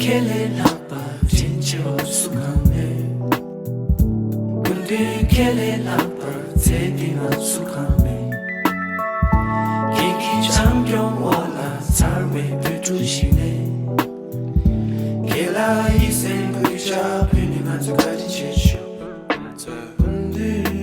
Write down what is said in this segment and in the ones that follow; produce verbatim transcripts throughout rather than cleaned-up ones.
ཁས་ལེན་ལྷག་པར་དྲིན་ཆེ་བ་སུ་གང་མེད། སྐུ་མདུན་ཁས་ལེན་ལྷག་པར་ཚེ་འདི་ན་སུ་གང་མེད། ཁྱེད་ཀྱི་བྱམས་སྐྱོང་འོག་ལ་འཚར་བའི་བོད་ཕྲུག་ཞིག་ནས། རྒན་ལགས་ཡིད་སེམས་འགུལ་བྱ་བོད་ནི་ང་ཚོ་བཀའ་དྲིན་ཆེ་ཞུ། སྐུ་མདུན།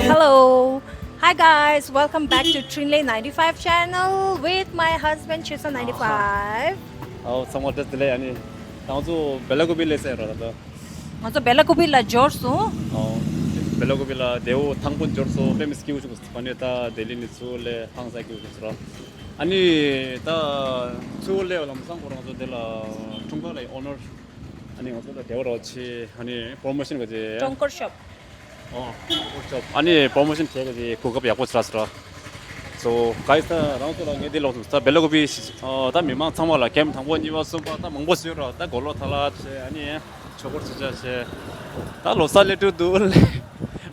Hello. Hi guys, welcome back to Trinley ninety-five channel with my husband Chusa ninety-five. ཨོ་ཚང་མ་བཀྲ་ཤིས་བདེ་ལེགས། ཨ་ནི་ང་ཚོ་བེ་ལ་ཀུ་པི་ལ་སླེབས་ཡོད་རེད་ད། ང་ཚོ་བེ་ལ་ཀུ་པི་ལ་འབྱོར་སོང་། ཨོ་བེ་ལ་ཀུ་པི་ལ་དེ་འོ་དང་པོ་འབྱོར་སོང་། དཔེ་མི་སྲིད་སྐྱིད་པོ་བྱུང་། ཨ་ནི་ད་ལྡི་ལི་ནས་ཚུར་སླེབས་ཧང་སང་སྐྱིད་པོ་བྱུང་སོང་ར། ཨ་ནི་ད་ཚུར་སླེབས་ལམ་སང་ཁོ་རང་ཚོ་དེ་ལ་འཁྲུངས་སྐར་ལ་ཨོ་ནར་ཨ་ནི་ང་ཚོ་ལ་བདེ་བ་རོགས་བྱེད། ཨ་ནི་པོ་རོ་མོ་ཤོན་ག་ཅེ། ཀྲོང་ཀོར་ཤོབ། ཨོ་ཀྲོང་ཀོར་ཤོབ། ཨ་ནི་པོ་རོ་མོ་ཤོན་བྱེད་ག་ཅེ་གོ་སྐབས་ཡག་པོ་ཆགས་སོང་ར། སོ་གྷའི་སི། ད་རང་ཚོ་ལ་ངས་འདི་ལོག་སོང་། ད་བེ་ལ་ཀུ་པི་ཨོ་ད་མི་མང་ཚང་མ་ལ་གེམ་དང་པོ་གཉིས་པ་གསུམ་པ་ད་མང་པོ་ཞིག་ཡོད་ར། ད་གོ་ལོ་ཐ་ལ་བྱེད། ཨ་ནི་ཆོ་གོར་ཆེ་ཆ་བྱེད། ད་ལོ་གསར་སླེབས་འགྲོ་འདུག་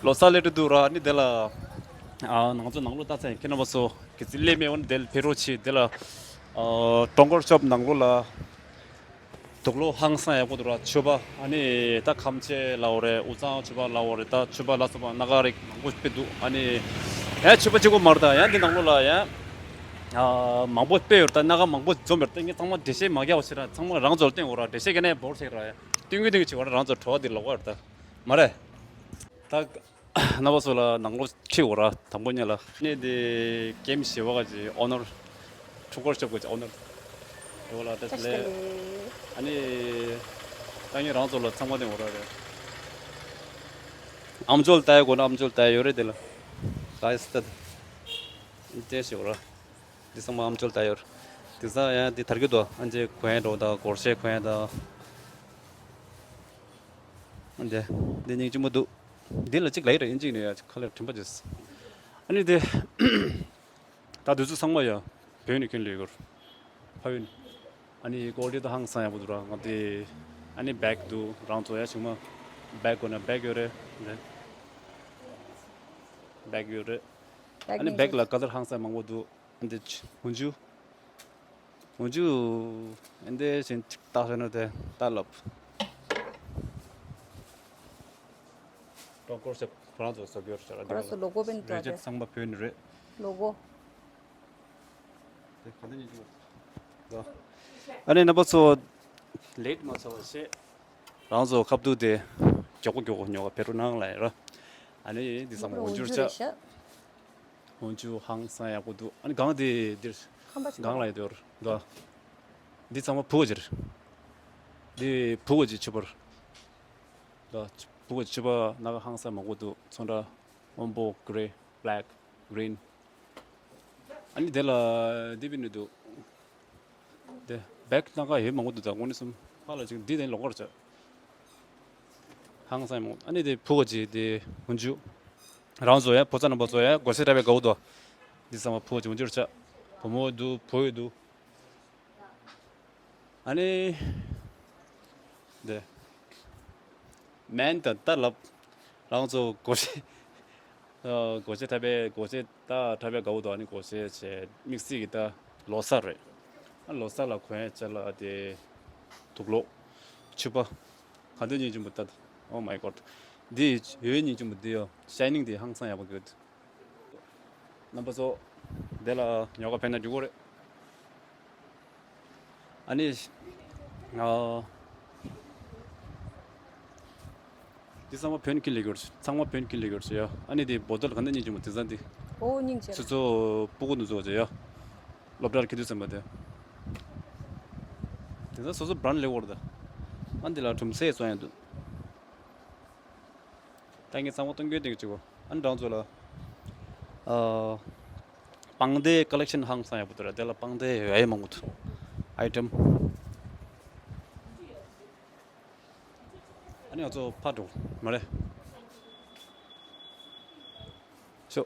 ལོ་གསར་སླེབས་འགྲོ་འདུག་ར། ཨ་ནི་དེ་ལ་ཨ་ང་ཚོ་ནང་ལོགས་ལྟ་ཚེ་ཁྱེད་རྣམ་པ་ཚོ་གི་ཚི་སླེབས་མེད་འོན་དེ་ལ་ཕེབས་རོགས་བྱེད། དེ་ལ་ཨ་ཀྲོང་ཀོར་ཤོབ་ནང་ལོགས་ལ་དུག་ལོག་ཧང་སང་ཡག་པོ་འདུག་ར། ཕྱུ་པ་ཨ་ནི་ད་ཁམ་ཆེ་ལབ་དགོས་རེད། དབུས་གཙང་ཕྱུ་པ་ལབ་དགོས་རེད། ད་ཕྱུ་པ་ལ་སོགས་པ་སྣ་ཁ་རིགས་མང་པོ་དཔེ་འདུག་ཨ་ནི་ཡང་ཕྱུ་པ་གཅིག་པོ་མ་རེད། ད་ཡང་འདི་ནང་ལོགས་ལ་ཡང་ཨ་མང་པོ་དཔེ་ཡོད་རེད། ད་སྣ་ཁ་མང་པོ་འཛོམས་ཡོད་རེད། ད་ངས་ཚང་མ་འགྲེལ་བཤད་མ་རྒྱག་པ་བྱས་ར། ཚང་མ་རང་ཚོར་བསྟན་དགོས་ར། འགྲེལ་བཤད་ག་ནས་འབོར་ཆེ་ར། སྟོན་གི་སྟོན་གི་བྱེད་དགོས་ར། རང་ཚོ་བྲོ་བ་འདི་ལོག་པ་རེད་ད། མ་རེད། ད། རྣམ་པ་ཚོ་ལ་ནང་ལོགས་ཁྲིད་འོ་ར། དང་པོ་ཉིད་ལ་ནི་དེ་གེམ་བཞི་པ་ག་ཅེ་ཨོ་ནར། ཀྲོང་ཀོར་ཤོབ་ག་ཅེ་ཨོ་ནར། འོ་ལ་བཀྲ་ཤིས་བདེ་ལེགས། ཨ་ནི་ད་ངས་རང་ཚོ་ལ་ཚང་མ་དེ་འོ་ར་རེད། ཨམ་ཅོག་ལྟ་ཡ་དགོས་ན་ཨམ་ཅོག་ལྟ་ཡ་ཡོད་རེད། དེ་ལ་ག་ཡི་སི་ཏ་དེ་བྱེད་འོ་ར། འདི་ཚང་མ་ཨམ་ཅོག་ལྟ་ཡ་ཡོད་རེད། དེང་སང་ཡང་འདི་དར་གྱི་འདུག་ཨ་ཅེ་གོན་ཡ་འགྲོ་དང་སྒོར་གཞས་གོན་ཡ་དང་། འདི་འདི་སྙིང་རྗེ་མོ་འདུག་འདི་ལ་གཅིག་ལ་ཡི་རེད། ཨིན་ཅིག་ནས་ཡ་ཁ་ལེར་དྲན་པ་བྱས། ཨ་ནི་དེ་ད་དུས་ཚོད་ཚང་མ་ཡ་བོད་ནས་ཁྱོན་ལས་གོར་ཕ་ཡུལ། ཨ་ནི་ཀོ་ལི་ཊི་ད་ཧང་སང་ཡག་པོ་འདུག་ར། ང་དེ་ཨ་ནི་བེག་འདུག་རང་ཚོ་ཡ་ཞིག་མ་བེག་དགོས་ན་བེག་ཡོད་རེད། རེད། བེག་ཡོད་རེད། ཨ་ནི་བེག་ལ་ག་ལེར་ཧང་སང་མང་པོ་འདུག་འདི་ཆ་འོན་ཅུ། འོན་ཅུ། འདི་བཞིན་ཅིག་བཏགས་ཟེར་ན་དེ་ད་ལབ། ཀྲོང་ཀོར་ཤོབ་ཁོ་རང་ཚོ་བཟོ་རྒྱུར་བྱ་ར། ཁོ་རང་ཚོ་ལོ་གོ་བན་རེ་ཅེ་ཚང་མ་བོད་ནས་རེད། ལོ་གོ། དེ་ག་འདི་ཉིད་ཅིག་ལ། ཨ་ནི་རྣམ་པ་ཚོ་ལེ་ཊི་མ་ཆགས་པ་བྱེད། རང་ཚོ་ཁ་བསྡུ་དེ་མགྱོགས་པོ་མགྱོགས་པོ་ཉོ་ག་ཕེབས་རོགས་གནང་ལབ་ཡ་ར། ཨ་ནི་འདི་ཚང་མ་འོན་ཅུ་རེད་ཤག་འོན་ཅུ་ཧང་སང་ཡག་པོ་འདུག་ཨ་ནི་གང་དེ་འདིར་ཁམས་པ་ཞིག་གང་ལ་ཡོད་དེ་འདུག་འདི་ཚང་མ་བུ་ག་ཅེ་རེད། འདི་བུ་ག་ཅེ་ཕྱུ་པ་རེད། འདུག་བུ་ག་ཅེ་ཕྱུ་པ་སྣ་ཁ་ཧང་སང་མང་པོ་འདུག་ཚོན་ཁྲ་སྔོན་པོ། གྷི་རེ། བྷེ་ལེག། གྷི་རིན། ཨ་ནི་དེ་ལ་འདི་བི་ནི་འདུག་དེ་བེག་སྣ་ཁ་ཡོད་མང་པོ་འདུག་ད་དངོས་གནས་གསུམ་ཕ་ལ་ཅིག་འདི་དེ་ལོག་གར་བྱ། ཧང་སང་མོ། ཨ་ནི་དེ་བུ་ག་ཅེ་དེ་འོན་ཅུ། རང་ཚོ་ཡ་ཕོ་ཚ་རྣམ་པ་ཚོ་ཡ་སྒོར་གཞས་འཁྲབ་པའི་དགའ་བོ་དོ། འདི་ཚང་མ་བུ་ག་ཅེ་འོན་ཅུར་ཆ། བུ་མོ་འདུག་བུ་ཡོད་འདུག་ཨ་ནི། དེ། མེན་དང་ད་ལབ། རང་ཚོ་སྒོར་གཞས། ཨ། སྒོར་གཞས་འཁྲབ་པའི་སྒོར་གཞས་ད་འཁྲབ་པའི་དགའ་བོ་དང་ཨ་ནི་སྒོར་གཞས་བྱས་དམིགས་བསལ་གྱི་ད་ལོ་གསར་རེད། ཨ་ལོ་གསར་ལ་གོན་ཡ་ཅ་ལག་དེ་དུག་ལོག་ཕྱུ་པ། ག་འདི་སྙིང་རྗེ་མོ་ད། Oh my God། འདི་ཡོད་སྙིང་རྗེ་མོ་འདི་ཡོད། ཤའི་ནིང་འདི་ཧང་སང་ཡག་པོ་ཡོད། རྣམ་པ་ཚོ། དེ་ལ་ཉོ་ག་ཕེབས་ན་འགྲིག་གོ་རེད། ཨ་ནི། ཨ། འདི་ཚང་མ་བོད་ཀྱི་ལི་ཀོར། ཚང་མ་བོད་ཀྱི་ལི་ཀོར་ཡ། ཨ་ནི་དེ་བོ་ཏོལ་ག་འདི་སྙིང་རྗེ་མོ་དེང་སང་འདི། ཨོ་སྙིང་རྗེ། སོ་སོ་སྤུ་གུ་འདི་ཚོ་བྱས་ཡ། སློབ་གྲྭར་ཁྱེར་དུས་ཙམ་པ་དེ། དེང་སང་སོ་སོ་བྷ་རན་ཌི་ལེ་ཀོར་ད། ཨ་འདི་ལ་གྲུམ་སེ་བཙོང་ཡ་འདུག་ད་ངས་ཚང་མ་སྟོན་གྱི་སྟོན་གྱི་བྱེད་གོ། ཨ་ནི་རང་ཚོ་ལ། ཨ། པང་གདན་ཀ་ལེག་ཤན་ཧང་སང་ཡག་པོ་འདུག་ར། དེ་ལ་པང་གདན་ཡ་ཡ་མང་པོ་འདུག་ཨའི་ཊེམ། ཨ་ནི་ང་ཚོ་ཕར་འགྲོ་མ་རེད། ཤོ།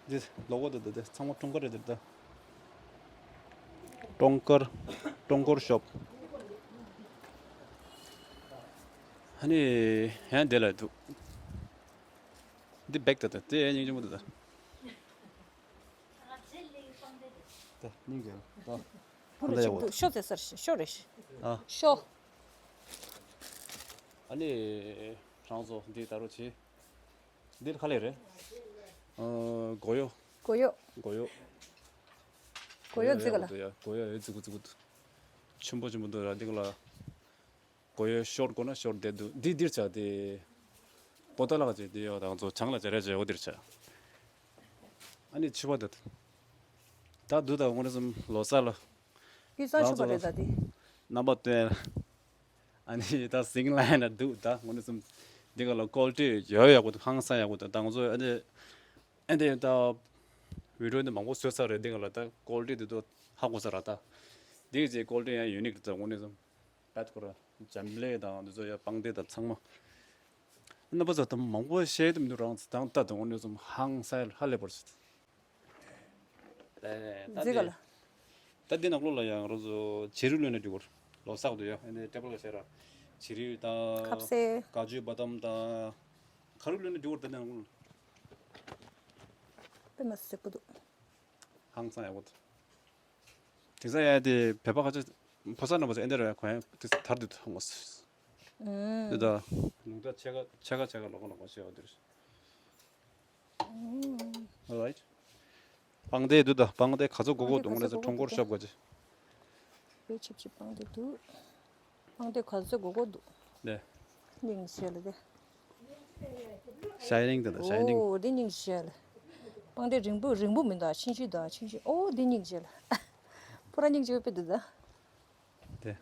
འདི་ལོ་གོ་དེ་དེ་དེ་ཚང་མ་ཀྲུང་དཀར་རེད་དེ་ད། ཀྲུང་དཀར། ཀྲུང་དཀར་ཤོབ། ཨ་ནི་ཡང་དེ་ལ་འདུག་འདི་བེག་དེ་དེ་དེ་ཡང་སྙིང་རྗེ་མོ་དེ་ད། ད་སྙིང་རྗེ་ད། ཕུ་ལ་ཅིག་འདུག་ཤོ་ཟེར་ས་རེད་ཤོ་རེད། ཨ། ཤོ། ཨ་ནི་རང་ཚོ་འདི་ད་རུང་བྱེད། འདིར་ག་ལེ་རེད། ཨ། གོ་ཡོ། གོ་ཡོ། གོ་ཡོ། གོ་ཡོ་རྫི་ག་ལ། གོ་ཡོ་ཡོད་རྫི་གུ་རྫི་གུ་འདུག་ཆུན་པོ་ཆུན་པོ་འདུག་ར་འདི་ག་ལ། གོ་ཡོ་ཤོར་དགོས་ན་ཤོར་བསྡད་འདུག་འདི་འདིར་ཆ་དེ། པོ་ཏ་ལག་ཅེ་འདི་ཡོ་དང་ཚོ་ཆང་ལ་ཅེ་རེ་ཅེ་ཡོ་འདིར་ཆ། ཨ་ནི་ཆུ་བ་འདི། ད་འདུག་ད་དངོས་གནས་སམ་ལོ་གསར་ལ། ཡིད་ཚང་ཆུ་བ་རེད་ད་འདི། རྣམ་པ་སྟོན། ཨ་ནི་ད་སིང་ལ་ཡ་ན་འདུག་ད་དངོས་གནས་སམ། འདི་ག་ལ་ཀོལ་ཊི་ཡོད་ཡག་པོ་འདུག་ཧང་སང་ཡག་པོ་འདུག་ད་ང་ཚོ་ཨ་ནི། ཨ་ནི་ད། བི་ཌིའོ་འདི་མང་པོ་བཟོས་ཚར་རེད་འདི་ག་ལ་ད་ཀོལ་ཊི་འདི་ཚོ་ཧ་གོ་ས་ར་ད། འདི་གི་ཅེ་ཀོལ་ཊི་ཡང་ཡུ་ནིག་འདུག་ད་དངོས་གནས་སམ། བད་ཁོ་ར། འཇམ་ལེ་དང་འདི་ཚོ་ཡ་པང་གདན་དང་ཚང་མ། རྣམ་པ་ཚོ་ད་མང་པོ་བཤད་དུ་མི་འདུག་རང་ཚོ་དང་ད་དུང་འོ་ནས་ཙམ་ཧང་སང་ཧ་ལས་པར་ཞིག་ད་འཛི་ག་ལ། ད་འདི་ནང་ལོགས་ལ་ཡང་རང་ཚོ་བྱི་རུ་ལོན་ནས་འགྲིག་གོ་ལོ་གསར་དུ་ཡ་ཨ་ནི་ཊེ་བལ་ལ་བྱས་ར་བྱི་རུ་དང་ཁབ་སེ། ཀ་ཇུ་བ་དམ་དང་ག་རུ་ལོན་ནས་འགྲིག་གོ་ད་འདི་ནང་ལོགས་ལ། དཔེ་མ་སྲིད་པོ་འདུག་ཧང་སང་ཡག་པོ་འདུག་དེང་སང་ཡ་དེ་བོད་པ་ཁ་ཆེ་ཕོ་གསར་རྣམ་པ་ཚོ་ཨེ་འདྲ་རེད་གོ་ཡ་དེ་དར་དུ་ཐོན་གོ་སོང་། དེ་ད་ལུང་ད་ཆེ་ག་ཆེ་ག་ཆེ་ག་ལོག་ག་ལོག་ག་ཤེས་བ་དེ་རེད། Alright. པང་གདན་དུ་ད་པང་གདན་ག་ཚོད་དགོས་དགོས་འདུག་ངོ་ནས་ཚོ་ཁྲོང་སྐོར་ཤོབ་ག་ཅི། བེ་ཆིབ་ཆིབ་པང་གདན་དུ། པང་གདན་ག་ཚོད་དགོས་དགོས་འདུག་ནས། སྙིང་རྗེ་ལ་དེ། ཤའི་ནིང་དེ་ད་ཤའི་ནིང་། ཨོ་དེ་སྙིང་རྗེ་ལ། པང་གདན་རིང་པོ་རིང་པོ་མི་འདུག་ཆུང་ཆུང་འདུག་ཆུང་ཆུང་ཨོ་དེ་སྙིང་རྗེ་ལ། ཕོ་ར་སྙིང་རྗེ་པོ་དཔེ་འདུག་ད། དེ།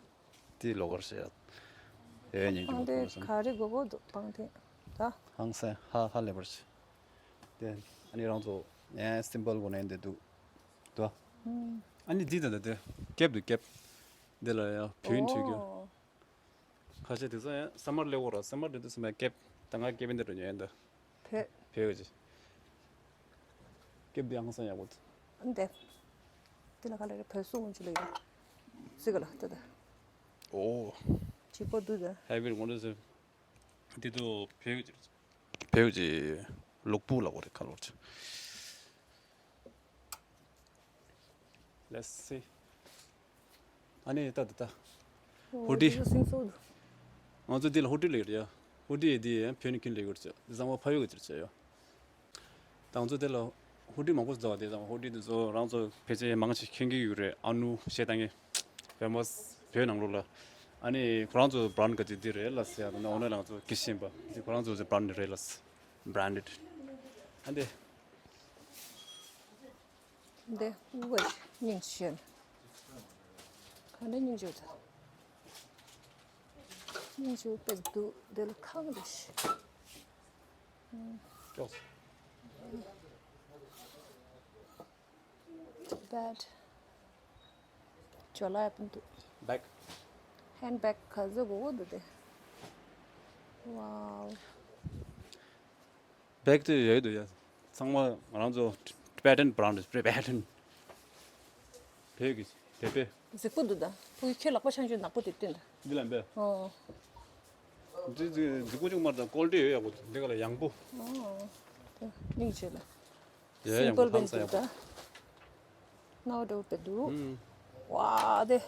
དེ་ལོ་གར་ཟེར་ཡ། ཨེ་ཉིན་གྱི་པང་མོ་གདན་ཕུང་སོང་། ག་རེ་དགོས་དགོས་འདུག་པང་གདན། ད། ཧང་སང་ཧ་ཧ་ལས་པར་ཤི། དེ། ཨ་ནི་རང་ཚོ་ཨེ་སིམ་པལ་གོ་ནས་འདི་འདུག་དོ། ཨ་ནི་འདི་དང་འདི་དེ་ཀེབ་འདུག་ཀེབ། འདི་ལ་ཡང་བོད་ཡིག་འབྲི་རྒྱུ། ཨོ། ཁ་ཤས་དེ་ཚོ་ཡང་ས་མར་སླེབས་འོ་ར་ས་མར་འདི་འདུག་སེམས་པ་ཀེབ་ད་ང་ཀེབ་འདི་འདྲ་ཉོས་ཡིན་ད། བོད། བོད་ཀྱི། ཀེབ་འདི་ཧང་སང་ཡག་པོ་འདུག་འདི། འདི་ལ་ག་ལ་རེ་བོད་སུ་འོང་ཆུ་ལ་ཡོད། ཙི་ག་ལ་ལྟ་ད། ཨོ། གཅིག་པོ་འདུག་ད། ཧེ་བིར་ངོ་འདྲ་ཟེར། འདི་དུ་བོད་ཀྱི། བོད་ཀྱི་ལུག་ཕུག་ལ་འོ་རེ་ཁ་ལོར་ཆུ། Let's see. ཨ་ནི་ད་ད་ད། ཧུ་ཌི། ང་ཚོ་འདི་ལ་ཧུ་ཌི་ལེགས་རེད་ཡ། ཧུ་ཌི་འདི་ཡང་བོད་ནས་ཁྱོན་ལེགས་རེད་ཅེ། འདི་ཚང་མ་ཕ་ཡུལ་གྱི་རེད་ཅེ་ཡ། ད་ང་ཚོ་འདི་ལ་ཧུ་ཌི་མང་པོ་ཟླ་བ་དེ་ཚང་མ་ཧུ་ཌི་འདི་ཚོ་རང་ཚོ་ཕལ་ཆེར་མང་ཆེ་མཁྱེན་གྱི་ཡོད་རེད། ཨ་ནུ་ཞེས་བཏང་ངེ་ཕེ་མོ་སི་བོད་ནང་ལོགས་ལ། ཨ་ནི་ཁོ་རང་ཚོ་བྷ་རན་ག་ཅིག་འདི་རེད་ལ་ཟེར་ཡ་ད་ནི་འོ་ན་ང་ཚོ་གི་ཤེས་པ་འདི་ཁོ་རང་ཚོ་བྷ་རན་རེད་ལ་ཟེར། བྷ་རན་ཌེཌ། ཨ་འདི། འདི་ཝེ་སྙིང་རྗེ། ག་འདྲ་སྙིང་རྗེ་ད། སྙིང་རྗེ་པོ་དཔེ་འདུག་འདི་ལ་ཁང་རེད་ཤི། ཅོག Bad. ཇོ་ལ་ཡ་པན་འདུག་བེག་ཧན་བེག་ག་ཚོད་དགོས་དགོས་འདུག་དེ། ཝའོ། བེག་དེ་ཡོད་འདུག་ཡ། ཚང་མ་ང་རང་ཚོ་ཊི་བེ་ཊན་བྷ་རན་ཌི། ཊི་བེ་ཊན། བོད་ཀྱི་དེ་པས། གཟིགས་པོ་འདུག་ད། ཕུག་ཁྱོད་ལག་པ་ཆང་ཆུ་ནག་པོ་དེ་བསྟན་ད། འདི་ལ་འབད། ཨོ། འདི་འདི་འདི་ཀུ་ཅུང་མར་དང་ཀོལ་ཊི་ཡོད་ཡག་པོ་འདི་ག་ལ་ཡང་པོ། ཨོ། དེ་སྙིང་རྗེ་ལ། ཡ་ཡང་པོ་སིམ་པལ་ཧང་སང་ཡག་པོ། ནའོ་འདྲ་བོ་དཔེ་འདུག་ཧུམ། ཝ་དེ།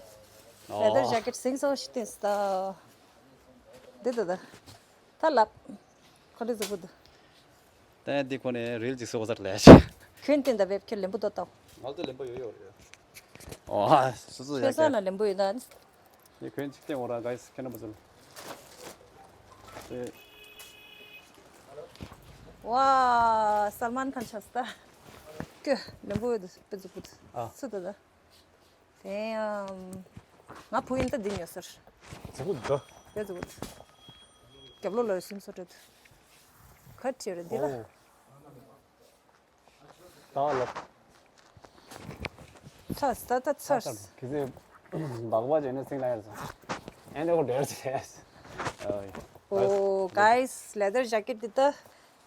ཨོ། ལེ་དར་ཇེ་ཀེཊ་སིང་སོ་ཞིག་བསྟན་སྟ། དེ་དེ་དེ། ད་ལབ། ཁོ་འདྲ་ཟེར་གོ་འདུག་ད་འདི་ཁོ་ནས་རིལ་ཅིག་བཟོ་གོ་ས་ལས་ཤག་ཁྱོད་བསྟན་ད་བེབ་ཁྱོད་ལེན་པོ་ཏོ་ཏོ། ང་ཚོ་ལེན་པོ་ཡོད་ཡོད་རེད། ཨོ་ཧ་སོ་སོ་ཡ་ཁྱོད་ས་ན་ལེན་པོ་ཡོད་ད། ངས་ཁྱོད་ཅིག་བསྟན་འོ་ར་ག་ཡིས་ཁྱེད་རྣམ་པ་ཚོ་ལ། ཨེ། ཝ་སལ་མཱན་ཁཱན་ཆགས་སྟ། ཀྱེ་ལེན་པོ་ཡོད་དུ་དཔེ་ཚུགས་པོ་ཨ། སུ་ད་ད། དེ་ཡང་། ང་བུ་ཡིན་ད་འདི་ཉོ་ཟེར། ཟེར་གོ་འདུག་ད། དེ་ཟེར་གོ་འདུག་རྒྱབ་ལོགས་ལ་ཡོད་སེམས་གསོ་སྤྲད། ག་ཅི་རེད་འདི་ལ། ཨོ། ད་ལ། ཚ་ས་ད་ཚར། ཚ་ས་གི་ཟེ། བག་བ་ཅན་ནི་སིང་ལ་ཡར་ཟ། ཨེ་འདྲ་གོ་འདྲེར་ཟེར། ཨོ་guys leather jacket འདི་ད།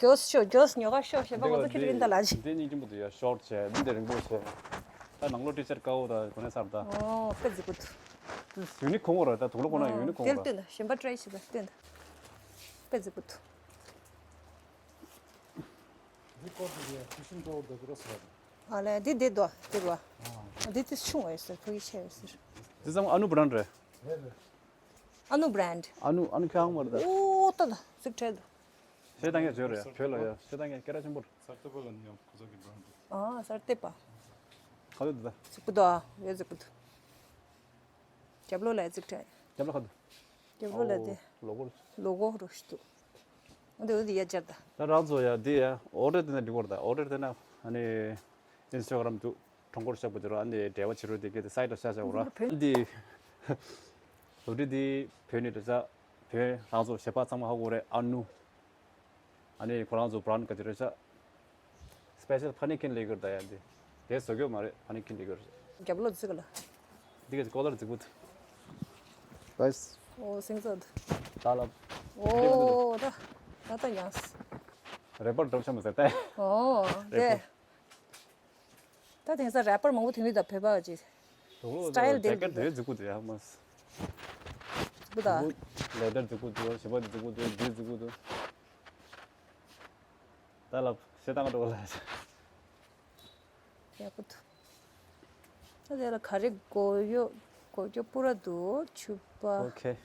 ཇོས་ཤོ་ཇོས་ཉོ་ག་ཤོ་ཞེས་པ་ང་ཚོ་ཁྱེད་རིན་ད་ལ་ཅི། འདི་སྙིང་རྗེ་པོ་འདུག་ཡ། ཤོར་བྱས་འདི་འདི་རིང་པོ་བྱས། ད་ནང་ལོགས་ཊི་ཤར་དཀར་པོ་དང་གོན་ནས་ཚར་ད། ཨོ་དཔེ་མཛེས་པོ་འདུག། ཡུ་ནིག་ཁོང་ཁོ་ར་ད་དུག་ལོག་ཁོ་ན་ཡུ་ནིག་ཁོང་དེ་ཁོ་ར། སྟོན་ད་གཞན་པ་ཊི་རའི་བྱེད་པ་སྟོན་ད། དཔེ་མཛེས་པོ་འདུག། འདི་ཀོ་ཊི་འདི་ཡ་ཁུ་ཤིན་ཏོ་འདི་རོ་སོ། ཨ་ལེ་འདི་འདི་དོ་འདི་རོ། འདི་དེ་ཆུང་བ་ཡོད་ཟེར་ཕ་གི་ཆེ་ཡོད་ཟེར། འདི་ཚང་ཨ་ནུ་བྷ་རན་ཌི་རེད། རེད་རེད། ཨ་ནུ་བྷ་རན་ཌི། ཨ་ནུ་ཨ་ནུ་ཁྱོད་ཧང་མར་ད། ཨོ་ད་ད་ཟིག་ཁྲེལ་དོ། ཞེ་དང་ངས་བརྗོད་རེད་ཡ། བོད་ལ་ཡ་ཞེ་དང་ངས་སྐད་གྲགས་ཆེན་པོ་རེད། སར་ཏེ་པ་ལ་ནི་ཡང་ཁོ་ཚོ་གི་བྷ་རན་ཌི། ཨ་སར་ཏེ་པ། ཁ་ལོ་འདི་ད། ཟིག་པོ་དོ་ཡོད་ཟིག་པོ་དོ། རྒྱབ་ལོགས་ལ་ཡ་ཟིག་ཁྲེལ། རྒྱབ་ལོགས་ཁ་འདུག། རྒྱབ་ལོགས་ལ་དེ། ལོ་གོ། ལོ་གོ་རུ་ཞིག་འདུག། འདི་འོ་དེ་ཡ་སྦྱར་ད། ད་རང་ཚོ་ཡ་འདི་ཡ་ཨོ་ཌར་དེ་ན་འགྲིག་གོ་ར་ད། ཨོ་ཌར་དེ་ན་ཨ་ནི་ཨིན་སི་ཊ་གྷ་རམ་དུ་ཁྲོམ་སྐོར་བཞག་པ་དེ་རུ་ཨ་ནི་འབྲེལ་བ་བྱེད་རོགས་དེ་གི་དེ་སའི་ཊི་ལ་བཞག་བཞག་གོ་ར། འདི་ལོ་རི་འདི་བོད་ནས་འདྲ་ས་བོད་རང་ཚོ་གཞས་པ་ཚང་མ་ཧ་གོ་རེད། ཨ་ནུ། ཨ་ནི་ཁོ་རང་ཚོ་བྷ་རན་ཌི་ག་ཅི་རེད་ཤག། སི་པེ་ཤལ་ཕ་ནི་ཀིན་ལེ་གུར་ད་ཡ་འདི། དེ་བཟོ་རྒྱུ་མ་རེད། ཕ་ནི་ཀིན་ལེ་གུར། རྒྱབ་ལོགས་ཚིག་ལ། འདི་ག་ཅི་ཀོ་ལར་རྫིག་པོ་འདུག། ནའི་སི། ཨོ་སིང་ཚོད། ད་ལ། ཨོ་ད། ད་ད་ཡང་། རེ་པར་འགྲོ་ཆ་མི་ཟེར་ཏེ། ཨོ་དེ། ད་དེང་སང་རེ་པར་མང་པོ་དེ་མི་ད་བོད་པ་གི་སི་ཊའིལ་དེ་ཇེ་ཀེ་ཊི་དེ་རྫིག་པོ་འདུག་ཡ་མ། རྫིག་པོ་ད། ལེ་དར་རྫིག་པོ་འདུག། ཞེ་པོ་རྫིག་པོ་འདུག། འདི་རྫིག་པོ་འདུག། ད་ལ་ཞེ་དང་འགྲོ་ལ། ཡག་པོ་འདུག། ད་དེ་ལ་ག་རེ་གོ་ཡོ་གོ་ཀྱོ་པུ་ར་འདུག་ཕྱུ་པ། ཨོ་ཁེ།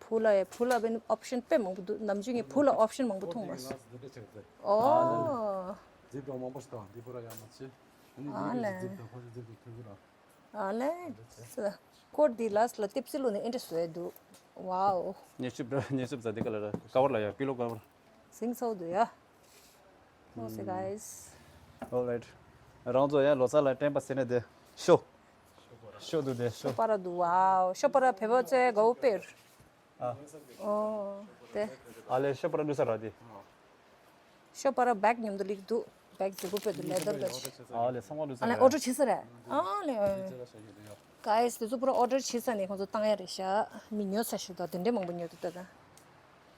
བུ་ལ་ཡ་བུ་ལ་བའི་ཨོབ་ཤན་དཔེ་མང་པོ་འདུག། ནམ་རྒྱུན་ངས་བུ་ལ་ཨོབ་ཤན་མང་པོ་མཐོང་མ་སོང་། ཨོ། ཛིབ་དང་མང་པོ་ཞིག་དང་འདི་པུ་ར་ཡ་མ་ཆེ། ཨ་ནི་ཨ་ལེ། ཛིབ་དང་ཁོ་ཚོ་ཛིབ་དང་ཐུག་གི་ར། ཨ་ལེ། ཀོ་ཊི་འདི་ལ་སི་ལ་ཏིབ་སི་ལོ་ནས་ཨེ་འདྲ་བཟོས་འདུག། ཝའོ། ཉེ་ཤུབ་ཉེ་ཤུབ་ཟ་འདི་ག་ལ་ར་ཀ་བར་ལ་ཡ་པི་ལོ་ཀ་བར། སིང་སོ་འདུག་ཡ། ནོ་སེ་གྷའི་སི། All right. རང་ཚོ་ཡ་ལོ་གསར་ལ་སྤྲད་པ་ཟེར་ནས་དེ་ཤོ། ཤོ་འདུག་དེ་ཤོ། ཤོ་པ་ར་འདུག། ཝའོ། ཤོ་པ་ར་བོད་པ་ཚོའི་དགའ་བོ་དཔེ་རེད། ཨ། ཨོ། དེ། ཨ་ལེ་ཤོ་པ་ར་འདུག་ས་ར་དེ། ཤོ་པ་ར་བེག་མཉམ་དུ་ལིག་འདུག། བེག་ཟེར་གོ་བོད་དུ་ལེ་དར་ག་ཅི། ཨ་ལེ་ཚང་མ་འདུག་ས་ར། ཨ་ལེ་ཨོ་ཌར་བྱེད་ས་རེད། ཨ་ལེ། གྷའི་སི་དེ་ཚོ་པུ་ར་ཨོ་ཌར་བྱེད་ས་ནས་ཁོང་ཚོ་བཏང་ཡ་རེད་ཤག། མི་ཉོ་ས་ཞིག་དང་དེ་འདྲས་མང་པོ་ཉོ་འདུག་ད་ད།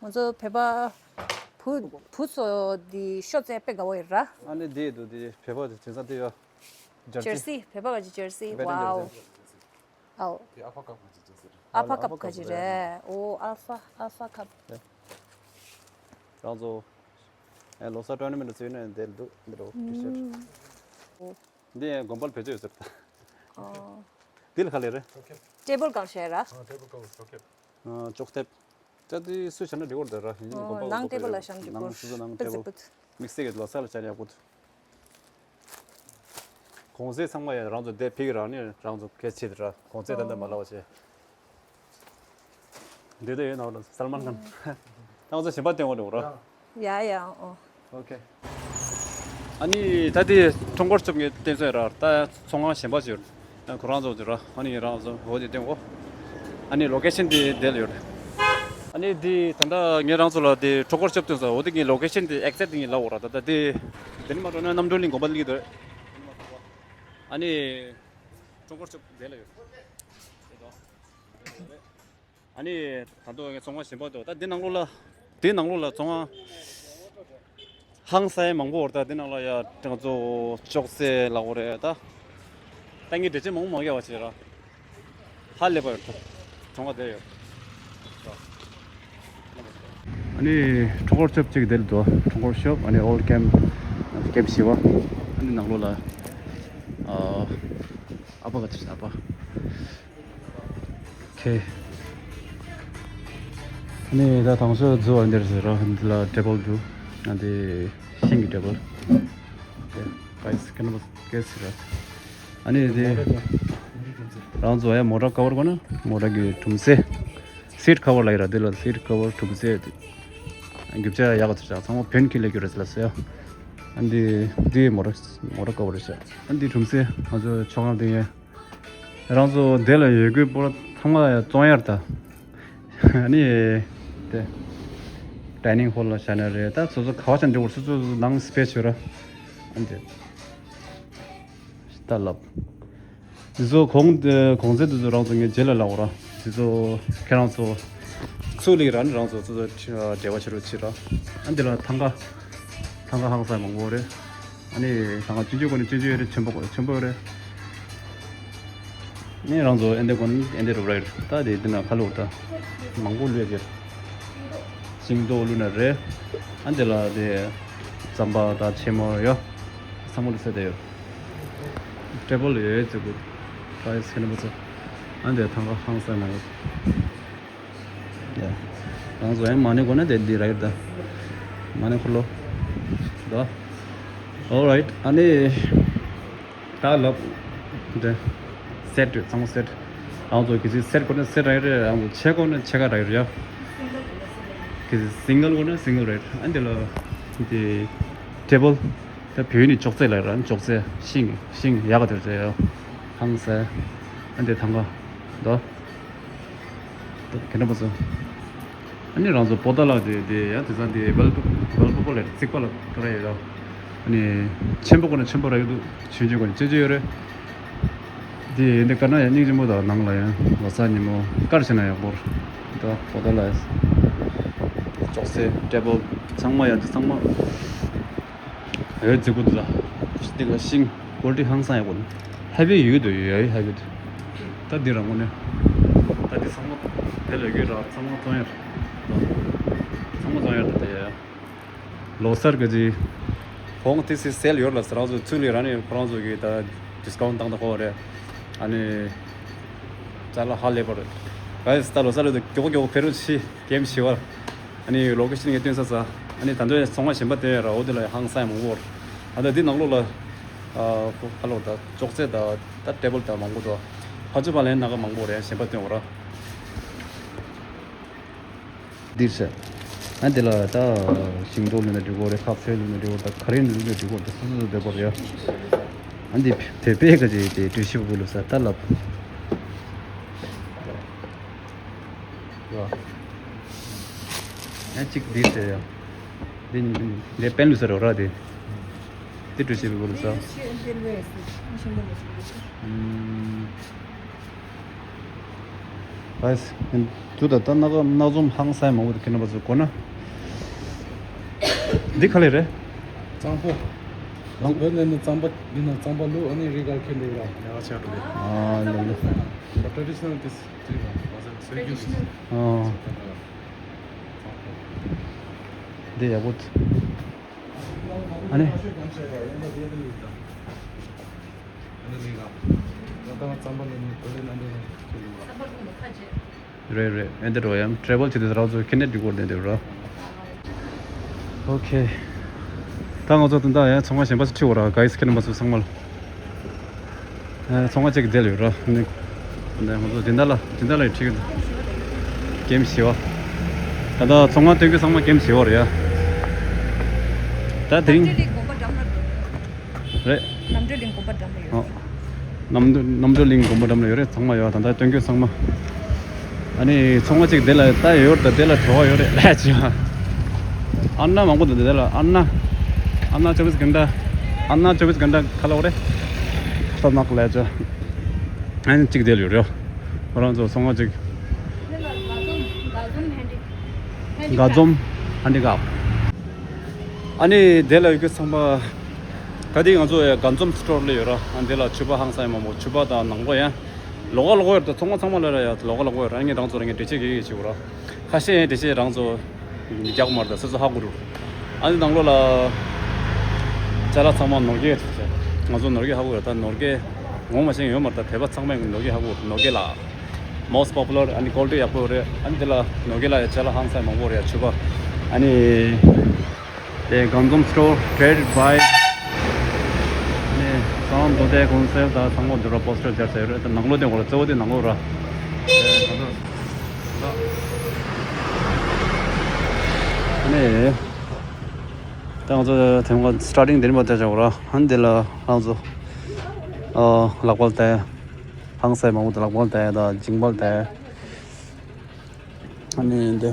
ང་ཚོ་བོད་པ་བུ་བུ་ཚོ་འདི་ཤོ་རྩེད་དཔེ་དགའ་བོ་ཡོད་ར། ཨ་ནི་འདི་འདུག་འདི་བོད་པ་དེ་དེང་སང་དེ་ཡོད། ཇར་ཇར་སི། སི་བོད་པ་ག་ཅི་ཇར་སི། ཝའོ། ཨའོ། དེ་ཨ་ཕ་ཀབ་ག་ཅི་ཇར་སི་རེད། ཨ་ཕ་ཀབ་ག་ཅི་རེད། ཨོ་ཨལ་ཕ་ཨལ་ཕ་ཀབ། རང་ཚོ་ཨེ་ལོ་གསར་ཊོར་ནི་མེན་ཊ་ཟེར་ན་འདིར་འདུག་འདི་རོ་ཊི་ཤར་ཊི། ཨོ། འདི་ཡང་དགོན་པར་བེད་སྤྱོད་ཡོད་ཟེར་ད། ཨོ། འདི་ལ་ག་ལེ་རེད། ཊེ་བལ་གང་བྱས་ར། ཨ་ཊེ་བལ་ཀ་བར་ཊོག་ཁེབ། ཨ་ཅོག་ཐེབས། ད་དེ་སུ་བྱས་ན་འགྲིག་གོ་རེད་ར། ཡིན་ཨོ་དགོན་པ་ནང་ཊེ་བལ་ལ་བཞག་འགྲིག་གོ། ནང་སུ་སུ་ནང་ཊེ་བལ། དམིགས་བསལ་གྱི་ལོ་གསར་ལ་བྱས་ན་ཡག་པོ་འདུག། གོང་ཚད་ཚང་མ་ཡང་རང་ཚོ་བསྡད་ཕིག་རང་ནས་རང་ཚོ་གལ་ཆེ་དེ་ར། གོང་ཚད་ད་ལྟ་མ་ལབ་པ་བྱས། འདི་ལྟ་ཡོད་ན་ར་སལ་མན་ཁཱན། ད་ང་ཚོ་གཞན་པ་སྟོན་གོ་འགྲོ་ར། ཡ་ཡ་ཨོ། ཨོ་ཁེ། ཨ་ནི་ད་དེ་ཁྲོམ་སྐོར་ཆུབ་ངས་བསྟན་སོང་ར། ད་ཚོང་ཁང་གཞན་པ་ཞིག་ཡོད། ཁོ་རང་ཚོ་ཅིག་ར། ཨ་ནི་རང་ཚོ་འོ་དེ་བསྟན་གོ། ཨ་ནི་ལོ་ཀེ་ཤན་དེ་དེ་ལ་ཡོད། ཨ་ནི་དེ་ད་ལྟ་ངས་རང་ཚོ་ལ་དེ་ཁྲོམ་སྐོར་ཆུབ་བསྟན་སོང་། འོ་དེ་ངའི་ལོ་ཀེ་ཤན་དེ་ཨེག་ཛེག་དེ་ངས་ལབ་འོ་ར། ད་ད་དེ་དེ་ནི་མ་འགྲོ་ན་རྣམ་གྲོལ་གླིང་དགོན་པ་གླིང་དེ་རེད། ཨ་ནི་ཁྲོམ་སྐོར་ཆུབ་དེ་ལ་ཡོད། ཨ་ནི་ད་དུང་ཚོང་ཁང་གཞན་པ་འདུག། ད་འདི་ནང་ལོགས་ལ། འདི་ནང་ལོགས་ལ་ཚོང་ཁང་ཧང་སང་མང་པོ་ཡོད་རེད། ད་འདི་ནང་ལ་ཡ་ང་ཚོ་ཅོག་ཙེ་ལབ་དགོས་རེད་ད། ད་ངས་འགྲེལ་བཤད་མང་པོ་མ་རྒྱག་པ་བྱས་ར། ཧ་ལས་པ་ཡོད་ད། ཚོང་ཁང་དེ་ཡོད། ཨ་ནི་ཁྲོམ་སྐོར་ཆོབ་གཅིག་དེ་ལ་འདུག། ཁྲོམ་སྐོར་ཤོབ། ཨ་ནི་ཨོལ་ཌི་ཀེམ་ཀེམ་བཞི་པ། ཨ་ནི་ནང་ལོགས་ལ་ཨ་ཨ་ཕ་ག་ཚོད་ཨ་ཕ། ཁེ། ཨ་ནི་ད་དང་ཤོས་རྫུ་བ་འདིར་ཟེར་རོ། འདི་ལ་ཊེ་བལ་འདུག། ཨ་འདི་ཤིང་གི་ཊེ་བལ། ཨེ་ཀའི་སི་ཁེ་ན་བ་ཀེ་སི་ར། ཨ་ནི་འདི་རང་ཚོ་ཡ་མོ་ཊ་ཀ་བར་གོ་ན་མོ་ཊ་གི་གྲུམ་ཟེ། སིཊ་ཀ་བར་ལ་ཡི་ར། འདི་ལ་སིཊ་ཀ་བར་གྲུམ་ཟེ། རྒྱུ་ཆ་ཡག་ག་ཚོད་ཚང་མ་བོན་གྱི་ལས་རྒྱུ་རེད་ལ་ཟེར་ཡ། ཨ་འདི་འདི་མོ་ཊ་མོ་ཊ་ཀ་བར་རེད་ཤག། ཨ་འདི་གྲུམ་ཟེ། ང་ཚོ་ཆོ་ག་འདི་ཡ། རང་ཚོ་འདི་ལ་ཡོད་དགོས་པོ་ཚང་མ་ཡང་བཙོང་ཡར་ད། ཨ་ནི། དེ། ཌའི་ནིང་ཧོལ་ལ་བཞག་ན་རེད་ད། སོ་སོ་ག་བ་བྱ་འདྲི་བར་སོ་སོ་ནང་སི་པེ་སི་ཡོད་ར། ཨ་འདི། ད་ལབ། འདི་ཚོ་གོང་གོང་ཚད་འདི་ཚོ་རང་ཚོ་ངས་རྗེས་ལ་ལབ་ར། འདི་ཚོ་ཁྱེད་རང་ཚོ་ཚུགས་ལིག་ར་ནི་རང་ཚོ་སོ་སོ་འབྲེལ་བ་བྱེད་རོགས་བྱེད་ར། ཨ་འདི་ལ་ཐང་ག་ཐང་ག་ཧང་སང་མང་པོ་རེད། ཨ་ནི་ཐང་ག་ཆུང་ཆུང་གོ་ནས་ཆུང་ཆུང་ཡོད་རེད། ཆེན་པོ་གོ་ཆེན་པོ་ཡོད་རེད། ནི་རང་ཚོ་ཨེ་འདི་གོ་ནས་ཨེ་འདི་རུ་རེད། ད་དེ་དེ་ན་ཁ་ལོ་ད་མང་པོ་ལུས་ཀྱི། ཤིང་ཏོག་ལུས་ན་རེད། ཨ་འདི་ལ་དེ་རྩམ་པ་ད་ཆེན་མོ་ཡོད། ཚང་མ་ལུས་ས་དེ་ཡོད། ཊེ་བལ་ཡོད་ཟེར་གོ། ད་ཡོད་ཟེར་ན་མ་ཚོ། ཨ་འདི་ཐང་ག་ཧང་སང་ན་ཡོད། ཡ། རང་ཚོ་ཡང་མ་ཎི་གོ་ན་དེ་འདི་ར་ཡོད་ད། མ་ཎི་འཁོར་ལོ། ད། Alright. ཨ་ནི། ད་ལབ། འདི། སེ་ཊི་ཚང་མ་སེ་ཊི། རང་ཚོ་གི་སི་སེ་ཊི་གོ་ན་སེ་ཊི་ར་ཡོད་རེད། རང་ཚོ་ཆེ་གོ་ན་ཆེ་ག་ར་ཡོད་རེད་ཡ། གི་སི་སིང་གལ་གོ་ན་སིང་གལ་རེད། ཨ་འདི་ལ། འདི། ཊེ་བལ། ད་བོད་ནི་ཅོག་ཙེ་ལ་ར་ཅོག་ཙེ་ཤིང་ཤིང་ཡག་ག་དེར་ཟེར་ཡ། ཧང་སང་། ཨ་འདི་ཐང་ག་ད། ཁྱེད་རང་པ་ཚོ། ཨ་ནི་རང་ཚོ་པོ་ཏ་ལ་དེ་དེ་ཡ་དེ་ཚང་དེ་བལ་པོ་བལ་པོ་པོ་ལ་རྩིག་པ་ལ་ཀ་ར་ཡོད་ར། ཨ་ནི་ཆེན་པོ་ཀ་ན་ཆེན་པོ་ར་ཡོད་དུ། ཆུང་ཆུང་ཀ་ན་ཆུང་ཆུང་ཡོད་རེད། དེ་འདི་ཀ་ན་ཡ་སྙིང་རྗེ་མོ་དང་ནང་ལ་ཡང་ལོ་གསར་ཉིན་མོ་ཀར་བྱས་ན་ཡག་པོ་རེད། ད་པོ་ཏ་ལ་ཡ་ཅོག་ཙེ་ཊེ་བལ་ཚང་མ་ཡ་དེ་ཚང་མ། ཡོད་ཟེར་གོ་འདུག་ལ། འདི་ལ་ཤིང་ཀོ་ལི་ཊི་ཧང་སང་ཡག་པོ་འདུག་ཧེ་བི་ཡོད་འདུག་ཡོད་ཧེ་བི་འདུག་ད་འདི་རང་ངོ་ནས། ད་འདི་ཚང་མ་དེ་ལ་ཡོད་ར་ཚང་མ་བཙོང་ཡ་རེད། ཚང་མ་བཙོང་ཡ་རེད་དེ། ལོ་གསར་གི་ཅི། ཁོང་དེ་སི་སེལ་ཡོད་ལ་ཟེར་རང་ཚོ་ཚུན་ལས་རང་ནས་ཁོ་རང་ཚོ་གི་ད་ཌི་སི་ཀའུན་ཊི་བཏང་ད་ཁོ་རེད། ཨ་ནི། ཅ་ལག་ཧ་ལས་པ་རེད། ག་ཡི་ད་ལོ་གསར་ལོ་དུ་མགྱོགས་མགྱོགས་ཕེ་རུ་ཆི་གེམ་ཞི་བར། ཨ་ནི་ལོ་ཀེ་ཤན་ངས་སྟོན་ས་ས། ཨ་ནི་ད་འདོད་ཚོང་ཁང་གཞན་པ་དེ་ར་འོ་དེ་ལ་ཧང་སང་མང་པོ་ར། ཨ་ད་འདི་ནང་ལོགས་ལ། ཨ་ཧ་ལོ་ད་ཅོག་ཙེ་ད་ད་ཊེ་བལ་ད་མང་པོ་འདུག་ཕ་ཚོ་པ་ལེན་ན་ག་མང་པོ་རེད་གཞན་པ་སྟོན་འོ་ར། འདིར་ཟེར། ཨ་འདི་ལ་ད་ཤིང་ཏོག་ལུས་ན་འགྲིག་གོ་རེད། ཁ་ཕྱེ་ལུས་ན་འགྲིག་གོ་རེད། ད་ག་རེ་ལུས་ན་འགྲིག་གོ་རེད། སོ་སོ་སོ་བསྡད་གོ་རེད་ཡ། ཨ་འདི་བོད་པའི་ག་ཅིག་དེ་འགྲུལ་ཞིབ་པུ་ལུས་ས་ད་ལབ། ཡ། ཡ་གཅིག་འདི་ཟེར་ཡ། འདི་འདི་པན་ལུས་ས་རོ་ར་དེ། འདི་འགྲུལ་ཞིབ་པུ་ལུས་ས། ཨུམ། ཨེས། དུ་ད་ད་ན་ག་ན་ཛོམ་ཧང་སང་མང་པོ་དུ་ཁྱེད་རྣམ་པ་ཚོ་གོ་ན། འདི་ག་ལེ་རེད། གཙང་པོ། ལང་། བོད་ནས་ནི་གཙང་པོ་འདི་ན་གཙང་པོ་ལུ་ཨ་ནི་རི་ག་ཁྱེད་འདི་ར་ཡ་ཆ་རུ་རེད། ཨ་ལེ་ལེ། ད་ཊེ་རེ་ཌི་ཤི་ནལ་གི་ཅི་ར་བ་ཟ་སོ་རྒྱུ་གི། ཨ། འདི་ཡག་པོ། ཨ་ནི། རེད་རེད། ཨེ་འདི་འགྲོ་ཡམ་ཊེ་རེ་བལ་བྱེད་དུས་རང་ཚོ་ཁྱེད་ནས་འགྲིག་གོ་བསྡད་འདུག་ར། ཨོ་ཁེ། ད་ང་ཚོ་ད་ལྟ་ཡང་ཚོང་ཁང་གཞན་པ་ཞིག་ཁྲིད་འོ་ར། ག་ཡིས་ཁྱེད་རྣམ་པ་ཚོ་ཚང་མ་ལ། ཨ་ཚོང་ཁང་གཅིག་བསྡད་ཡོད་ར། ནི། ད་ང་ཚོ་སྦྱིན་བདག་ལ་སྦྱིན་བདག་ལ་ཁྲིད་ཀྱི་འདུག་གེམ་ཞི་བ། ད་ལྟ་ཚོང་ཁང་སྟོན་གྱི་ཚང་མ་གེམ་ཞི་བ་རེད་ཡ། ད་དེ་རིང་། རེད། རྣམ་གྲོལ་གླིང་དགོན་པ་འགྲམ་ལ་ཡོད། ཨོ། རྣམ་རྣམ་གྲོལ་གླིང་དགོན་པ་འགྲམ་ལ་ཡོད་རེད། ཚང་མ་ཡོད། ད་ལྟ་སྟོན་གྱི་ཚང་མ། ཨ་ནི་ཚོང་ཁང་གཅིག་དེ་ལ་ལྟ་ཡོད་རེད། ད་དེ་ལ་བྲོ་བ་ཡོད་རེད་ལས་ཅི། ཨ་ན་མང་པོ་འདུག་དེ་ལ་ཨ་ན། ཨ་ན་ཅོ་བིས་གྷན་ཊ། ཨ་ན་ཅོ་བིས་གྷན་ཊ་ཁ་ལོ་རེད། ཁ་ནག་ལས་ཅི། ཨ་ནི་གཅིག་དེ་ལ་ཡོད་རེད། ཁོ་རང་ཚོ་ཚོང་ཁང་གཅིག་དགའ་འཛོམས་ཧན་ཌི་ཀབ། ཨ་ནི་དེ་ལ་ཡོད་ཀྱི་ཚང་མ། ད་དེ་ང་ཚོ་དགའ་འཛོམས་སི་ཊོར་ལ་ཡོད་ར། ཨ་དེ་ལ་ཕྱུ་པ་ཧང་སང་མང་པོ་ཕྱུ་པ་དང་ནང་པོ་ཡ། ལོགས་ཀ་ལོགས་ཀ་ཡོད་རེད། ད་ཚོང་ཁང་ཚང་མ་ལ་ར་ཡ་ལོགས་ཀ་ལོགས་ཀ་ཡོད་ར། ངས་རང་ཚོ་ར་ངས་འགྲེལ་བཤད་གི་གི་བྱེད་དགོས་ར། ཁ་ཤས་ཡང་འགྲེལ་བཤད་རང་ཚོ་རྒྱག་མ་རེད། ད་སོ་སོ་ཧ་གོ་རུ། ཨ་ནི་ནང་ལོགས་ལ་ཅ་ལག་ཚང་མ་ནོར་རྒྱས་ང་ཚོ་ནོར་རྒྱས་ཧ་གོ་ཡོད། ད་ནོར་རྒྱས་ངོ་མ་ཤེས་ཡོད་མ་རེད། ད་བོད་པ་ཚང་མས་ནོར་རྒྱས་ཧ་གོ། ནོར་རྒྱས་ལ་most popular ཨ་ནི་ཀོ་ལི་ཊི་ཡག་པོ་རེད། ཨ་ནི་དེ་ལ་ནོར་རྒྱས་ལ་ཡ་ཅ་ལག་ཧང་སང་མང་པོ་རེད་ཡ། ཕྱུ་པ་ཨ་ནི། དེ་དགའ་འཛོམས་སི་ཊོར་created by ནས་སང་མདོ་སྟོད་གོང་གསལ་དང་ཚང་མ་འདི་ར་པོ་སི་ཊར་སྦྱར་ས་ཡོད་རེད། ད་ནང་ལོགས་དེ་འོ་ར་གཙོ་བོ་དེ་ནང་ལོགས་ར། ནས་ད་ང་ཚོ་དེ་སྔ་སི་ཊར་ཊིང་དེ་རིམ་པ་དེ་བྱ་བ་ར། ཧན་དེ་ལ་ང་ཚོ་ལག་པ་ལ་བལྟས། ཧང་སང་མང་པོ་དེ་ལག་པ་ལ་བལྟས་དང་མཇིང་པ་ལ་བལྟས། ཨ་ནི་འདི།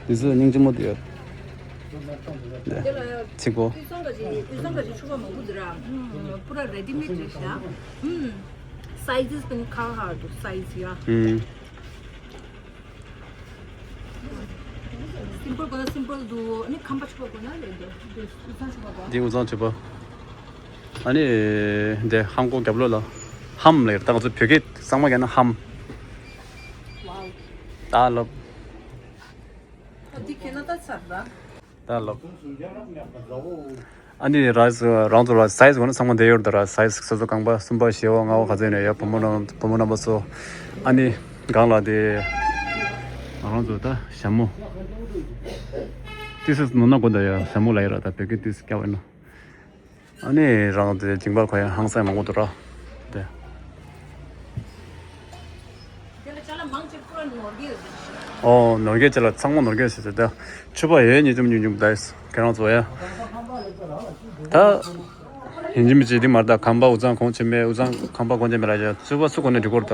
འདི་ཚོ་སྙིང་རྗེ་མོ་འདུག་ཡོད། འདི། ཚིག་པོ། དབུས་གཙང་ག་ཅིག་དབུས་གཙང་ག་ཅིག་ཕྱུ་པ་མང་པོ་འདུག་ར། ཨུམ། པུ་ར་རེ་ཌི་མེཌ་རེད་ཤག་ཨུམ། སའི་ཛི་ཀུན་ཁག་ཁག་འདུག་སའི་ཛི་ཡ། ཨུམ། སིམ་པལ་དགོས་ན་སིམ་པལ་འདུག་ཨ་ནི་ཁམས་པ་ཆོས་པ་དགོས་ན་རེད་འདུག་འདི་དབུས་གཙང་ཆོས་པ། འདི་དབུས་གཙང་ཆོས་པ། ཨ་ནི་འདི་ཧང་ཀོ་རྒྱབ་ལོགས་ལ་ཧམ་ལབ་ཡོད་རེད། ད་ང་ཚོ་བོད་སྐད་གཙང་མ་བརྒྱབ་ན་ཧམ། ཝའོ། ད་ལབ། ཨ་འདི་ཁེ་ན་ད་ཚར་ད། ད་ལབ། ཨ་ནི་ར་རང་ཚོ་ལ་སའི་ཛི་དགོས་ན་ཚང་མ་འདི་ཡོད་རེད། ད་ར་སའི་ཛི་སོ་སོ་རྐང་པ་གསུམ་པ་བཞི་པ་ལྔ་པ་ག་ཚོད་ཡིན་ན་ཡོད། བུ་མོ་རྣམ་བུ་མོ་རྣམ་པ་ཚོ། ཨ་ནི་སྒང་ལ་དེ་ང་རང་ཚོ་ད་ཞྭ་མོ། ཏི་སི་ནོ་ན་གོ་ད་ཡ་ཞྭ་མོ་ལ་ཡ་ར་ད་བོད་སྐད་ཏི་སི་སྐྱ་བ་ཡིན་ནོ། ཨ་ནི་རང་དེ་ཇིང་པར་ཁོ་ཡང་ཧང་སང་མང་པོ་འདུག་ར། དེ། དེ་ལ་ཅ་ལག་མང་ཆེ་བ་ནོར་གྱི་ཡོད་ཟེར། ཨོ་ནོར་གྱི་ཅ་ལག་ཚང་མ་ནོར་གྱི་ཟེར་ཟེར་དེ། ཕྱུ་པ་ཡོད་ཉིས་འཇོམས་ཉུང་འཇོམས་ད་ཁྱེད་རང་ཚོ་ཡ། ད། ཡིན་གཅིག་མིན་གཅིག་འདི་མར་ད་ཁམས་པ་དབུས་གཙང་གོང་ཆེ་མེད། དབུས་གཙང་ཁམས་པ་གོང་ཆེ་མེད་ལ་ཡ་ཕྱུ་པ་སུ་གོ་ནས་འགྲིག་གོ་ར་ད།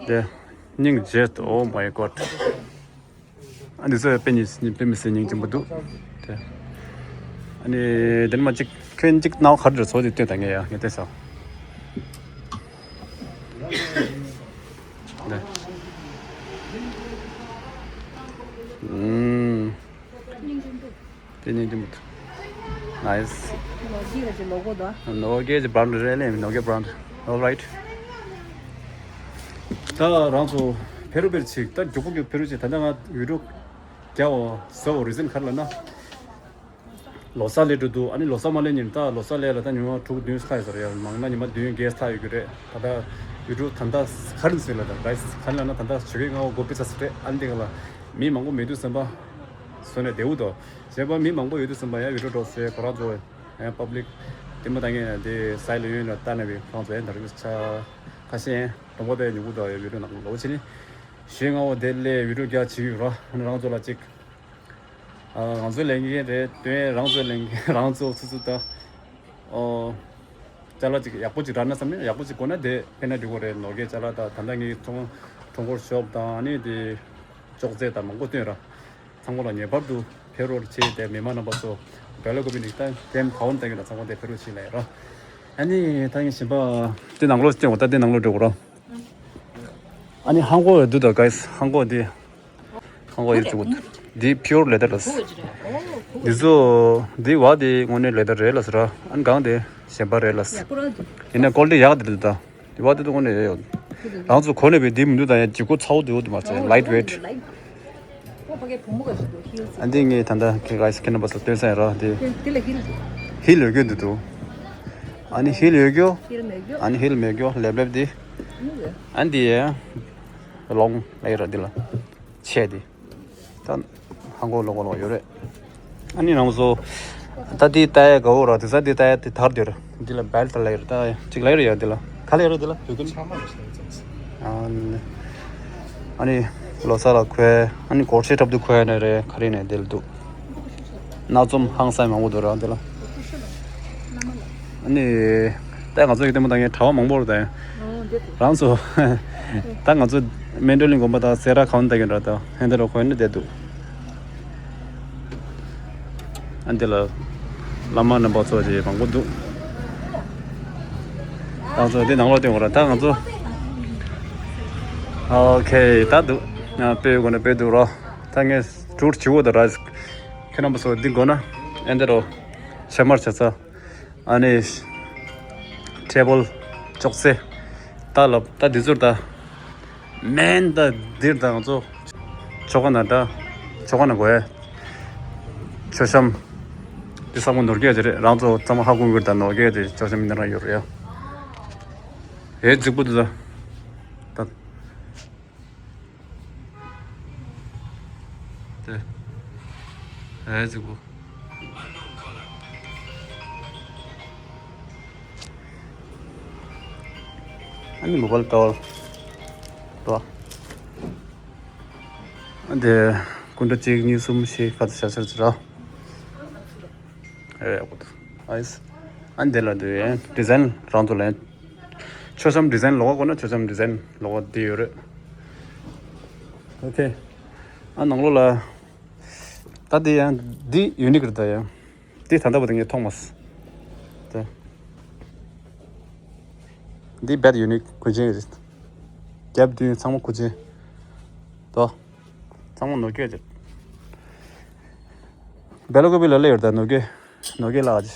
དེ། སྙིང་རྗེ། Oh my God. ཨ་འདི་ཚོ་དཔེ་ཉིད་དཔེ་མི་སྲིད་སྙིང་རྗེ་པོ་འདུག་དེ། ཨ་ནི་དེ་ནས་མ་གཅིག་ཁྱོད་གཅིག་སྣང་བ་ག་རེ་རེད་ཚོ་དེ་ལྟོས་ད་ངས་ཡ་ངས་བལྟས་སོང་། དེ། ཨུམ། དེ་ནས་འདི་མི་འདུག Nice. ནོ་གི་ར་ཅི་ལོ་གོ་ད། ནོ་གི་ཅི་brand རེད་ལེ། ནོ་གི་brand. All right. ད་རང་ཚོ་ཕེ་རུ་ཕེ་རུ་ཅིག་ད་མགྱོགས་པོ་མགྱོགས་ཕེ་རུ་ཅིག་ད་ལྟ་ང་video རྒྱག་འོ་ཟེར་བ་reason ག་རེ་ལབ་ན། ལོ་གསར་སླེབས་འགྲོ་འདུག་ཨ་ནི་ལོ་གསར་མ་སླེབས་སྔོན་ད་ལོ་གསར་སླེབས་ལ་ད་ཉི་མ་དྲུག་བདུན་ཁ་ཡོད་ས་རེད་ཡ། མང་ན་ཉི་མ་བདུན་བརྒྱད་ཚར་ཡོད་རྒྱུ་རེད། ད་ལྟ་video ད་ལྟ་ག་རེ་ཟེར་ལ་ད་guys ག་རེ་ལབ་ན་ད་ལྟ་ཞོགས་ཀས་སྔ་པོ་སྒོ་ཕྱེ་ཚར་ས་རེད། ཨ་ནི་དེ་ག་ལ་མི་མང་པོ་མེད་དུས་ཙམ་པ། བཟོས་ནས་བསྡད་འུ་དོ། གཞན་པ་མི་མང་པོ་ཡོད་དུས་ཙམ་པ་ཡང་video འགྲོ་ཟེར་ཁོ་རང་ཚོ་ཡང་public དེ་མོ་ད་ངས་དེ་སའི་ལ་ཡོན་ལ་ལྟ་ནས་བི་ཁོ་རང་ཚོ་ཡང་ད་རེས་ཆ་ཁ་ཤས་ཡང་གྲོང་པ་དེ་ཉུ་གུ་དོ་ཡང་video ནང་ལོ་ཕྱི་ནི་ཞོགས་སྔ་པོ་དེ་ལས་video རྒྱག་བྱེད་ཀྱི་ཡོད་ར། ཨ་ནི་རང་ཚོ་ལ་གཅིག་ཨ་ང་ཚོའི་ལས་འགན་རེད་དོན་རང་ཚོའི་ལས་འགན་རང་ཚོ་སོ་སོ་ད། ཨོ། ཅ་ལག་ཅིག་ཡག་པོ་ཅིག་རག་ན་བསམ་ནས་ཡག་པོ་ཅིག་དགོས་ན་དེ་ཕན་ན་འགྲིག་གོ་རེད། ནོར་གྱི་ཅ་ལག་དང་ད་ལྟ་ངའི་ཚོང་ཁྲོམ་སྐོར་ཤོབ་དང་ཨ་ནི་དེ་ཅོག་ཙེ་དང་མང་པོ་བཏོན་ར། ཚང་མ་ལ་ངེས་པར་དུ་ཕེབས་རོགས་བྱེད་དེ་མི་མང་རྣམ་པ་ཚོ་བེ་ལ་ཀོ་པི་ནི་ད་ཀེམ་ཐའོན་ད་གི་ལ་ཚང་མ་དེ་ཕེབས་རོགས་བྱེད་ལ་ཡ་ར། ཨ་ནི་ད་ངས་གཞན་པ་དེ་ནང་ལོགས་སྐྱོང་བ་ད་དེ་ནང་ལོགས་འགྲོ་གོ་ར། ཨ་ནི་ཧང་གོ་འདུག་ད་གའི་ཧང་གོ་དེ། ཁང་པ་ཡོད་ཅིག་འདི་pure leather ལ། འདི་ཚོ་འདི་བ་དེ་དངོས་གནས་leather རེད་ལ་ཟེར་ར། ཨན་གང་དེ་གཞན་པ་རེད་ལ། ཡིན་ན་quality ཡག་དེ་རེད་ད། འདི་བ་དེ་ཚོ་དངོས་གནས་ཡོད་ཡོད། རང་ཚོ་གོ་ནས་པའི་འདི་མི་འདུག་ད་ཡང་ལྗིད་ཁོག་ཚ་བོ་འདུག་འདུག་མ་ཚད་light weight། ཨ་འདི་ངས་ད་ལྟ་ཁྱེད་guys ཁྱེད་རྣམ་པ་ཚོ་སྟོན་ས་ཡིན་ར་དེ། heel ཡོད་རྒྱུ་འདུག་འདུག་ཨ་ནི་heel ཡོད་རྒྱུ། ཨ་ནི་heel མེད་རྒྱུ་ལེབ་ལེབ་དེ། ཨ་འདི་ཡ་long ལ་ཡོད་ར་འདི་ལ། ཆེ་དེ། ད་ཧང་གོ་ལོ་གོ་ལོ་ཡོད་རེད། ཨ་ནི་རང་བཟོ། ད་དེ་ལྟ་ཡ་དགའ་བོ་ར་དེ་ས་དེ་ལྟ་ཡ་དེ་དར་དེ་ར་འདི་ལ་belt ལ་ཡོད་རེད། ད་ཅིག་ལ་ཡོད་རེད་ཡ་འདི་ལ་ག་ལ་ཡོད་རེད་འདི་ལ་བོད་ཀུན། ཨ་ནི་ལོ་གསར་ལ་མཁོ་ཡ་ཨ་ནི་སྒོར་ཆེ་འཁྲབ་དུ་མཁོ་ཡ་ནི་རེད་ག་རེ་ནས་འདི་ལ་འདུག་སྣ་འཛོམས་ཧང་སང་མང་པོ་འདུག་ར་འདི་ལ། ཨ་ནི། ད་ང་ཚོ་ཡི་ལྟད་མོ་ལྟ་མཁན་གྲྭ་པ་མང་པོ་རེད་ད། རང་ཚོ། ད་ང་ཚོ་སྨན་སྒྲོན་གླིང་དགོན་པ་དང་སེ་ར་ཁང་ལྟ་མཁན་རེད་ད་ཧན་ད་རོ་ཁོ་ནི་བསྡད་འདུག་ཨ་འདི་ལ། བླ་མ་རྣམ་པ་ཚོ་ཅིག་མང་པོ་འདུག་རང་ཚོ་འདི་ནང་ལོགས་སྟོན་དགོས་ར་ད་ང་ཚོ། ཨོ་ཁེ་ད་འདུག་དཔེ་ཡོད་དགོས་ན་དཔེ་འདུག་ར། ད་ངས་tour བྱེད་དགོས་ད་ར། ཁྱེད་རྣམ་པ་ཚོ་འདི་དགོས་ན་ཨེ་འདི་རོ། ཕྱེ་མར་བྱ་ཚ། ཨ་ནི། table ཅོག་ཙེ། ད་ལབ་ད་འདི་ཚོར་ད། མེན་ད་འདིར་ད་ང་ཚོ། ཆོ་ག་ན་ད། ཆོ་ག་ན་གོ་ཡ། མཆོད་བཤམས། འདི་ཚང་མ་ནོར་གྱི་ཡ་ཅི་རེད་རང་ཚོ་ཚང་མ་ཧ་གོ་གི་རེད་ད་ནོར་གྱི་ཡ་དེ་མཆོད་བཤམས་འདི་རང་ཡོད་རེད་ཡ། ཨེ་རྫིག་པོ་འདུག་ད། ད། དེ། ཨེ་རྫིག་པོ། ཨ་ནི་mobile tower། ད། དེ། སྐུ་འདྲ་གཅིག་གཉིས་གསུམ་བཞི་ཁ་ཚ་ཤ་ཤ་ཚ་ར། ཨེ་ཡག་པོ་འདུག་ཨ་ནི་དེ་ལ་འདི་design རང་ཚོ་ལ། མཆོད་བཤམས་design ལོགས་ཀ་དགོས་ན་མཆོད་བཤམས་design ལོགས་ཀ་འདི་ཡོད་རེད། ཨོ་ཁེ། ཨ་ནང་ལོགས་ལ། ད་འདི་ཡང་འདི་unique རེད་ད་ཡང་། འདི་ད་ལྟ་བར་དུ་ངས་མཐོང་མ་སོང་། ད། འདི་དཔེ་unique གོས་ཆེན་རེད། རྒྱབ་མདུན་ཚང་མ་གོས་ཆེན། ད། ཚང་མ་ནོར་སྐྱོད་རེད། སྦེ་ལ་ཀུ་པི་ལ་སླེབས་ཡོད་ད། ནོར་གེ་ནོར་གེ་ལགས།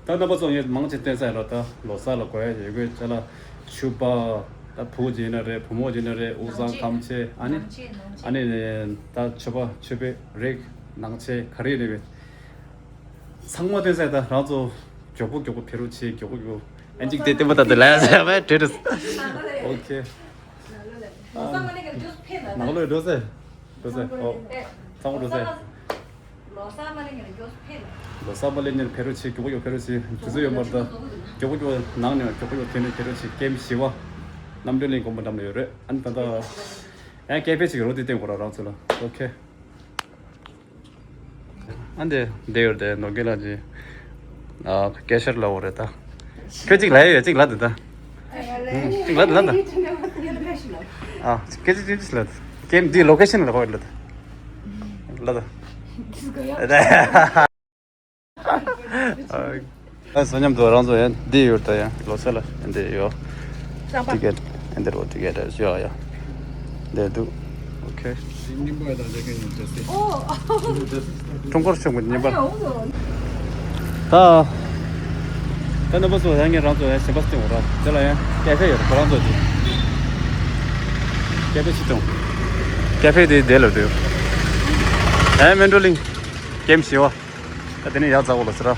ད་རྣམ་པ་ཚོ་ངས་མང་ཆེ་བསྟན་ས་ཡིན་ར། ད་ལོ་གསར་ལ་དགོས་ཡ་ཡོད་དགོས་ཅ་ལག་ཕྱུ་པ། ད་བུ་ཅིག་ཡིན་ན་རེད། བུ་མོ་ཅིག་ཡིན་ན་རེད། དབུགས་གཙང་ཁམ་ཆེ། ཨ་ནི་ཨ་ནི་ད་མཆོད་པ་མཆོད་པའི་རིགས་ནང་ཆེ་ག་རེ་རེད་པས། ཚང་མ་བསྟན་ས་ཡིན། ད་རང་ཚོ་མགྱོགས་པོ་མགྱོགས་པོ་ཕེབས་རོགས་བྱེད། མགྱོགས་པོ་མགྱོགས་པོ། ཨན་ཅིག་དེ་ལྟད་མོ་ལྟ་དེ་ལ་ཡ་ཟེར་བས་བྲེལ་འདུག་ཨོ་ཁེ། ནང་ལོགས་འགྲོ་ཟེར། འགྲོ་ཟེར། ཨོ། ཚང་མ་འགྲོ་ཟེར། ལོ་གསར་མ་སླེབས་ཉིན་ཕེབས་རོགས་བྱེད། མགྱོགས་པོ་མགྱོགས་པོ་ཕེབས་རོགས་བྱེད། མགྱོགས་པོ་མགྱོགས་པོ་ནང་ནས་མགྱོགས་པོ་མགྱོགས་ཕེབས་རོགས་བྱེད། ཀེམ་བཞི་པ། རྣམ་གྲོལ་གླིང་དགོན་པ་འགྲམ་ལ་ཡོད་རེད། ཨ་ནི་ད་ལྟ་ཡང་སྐད་ཕེབས་ཅིག་རོ་དེ་བསྟན་དགོས་ར་རང་ཚོ་ལ། ཨོ་ཁེ། ཨ་འདི་འདི་ཡོད་དེ་ནོར་གེ་ལགས་ཀྱི་ཨ་སྐད་ཆ་ལབ་པ་རེད་ད། ཁྱོད་གཅིག་ལབ་ཡ་ཡོད། གཅིག་ལབ་དེ་ད། ཨ་གཅིག་ལབ་དེ་ལབ་དེ། ཨ་སྐད་ཆ་གཅིག་གཅིག་ལབ་དེ། ཀེམ་འདི་ལོ་ཀེ་ཤན་ལ་གོ་ཡ་ལབ་དེ། ལབ་དེ། ཨ་ས་མཉམ་དུ་རང་ཚོ་ཡང་འདི་ཡོད་ད། ཡང་ལོ་ས་ལ་འདི་ཡོད། ཊི་ཀེ་ཊི་ཨ་འདི་རོ། ཊི་ཀེ་ཊི་ཡོད་ཡ། འདི་འདུག་ཨོ་ཁེ། ཀྲུང་གོར་ཤོག་གི་ཉིན་པར། ད་ད་རྣམ་པ་ཚོ་ཡང་ངས་རང་ཚོ་ཡང་གཞན་པ་སྟེང་འོ་ར་དེ་ལ་ཡང་ཀེ་ཧྥེ་ཡོད་ར། ཁོ་རང་ཚོ་དེ་ཀེ་ཧྥེ་ཆི་ཏོང་། ཀེ་ཧྥེ་དེ་དེ་ལ་འདུག་ཨེ་མེན་ཌོ་ལིང་ཀེམ་བཞི་པ། ད་དེ་ནས་ཡར་འཛེག་གོ་ལ་ཟེར་ར།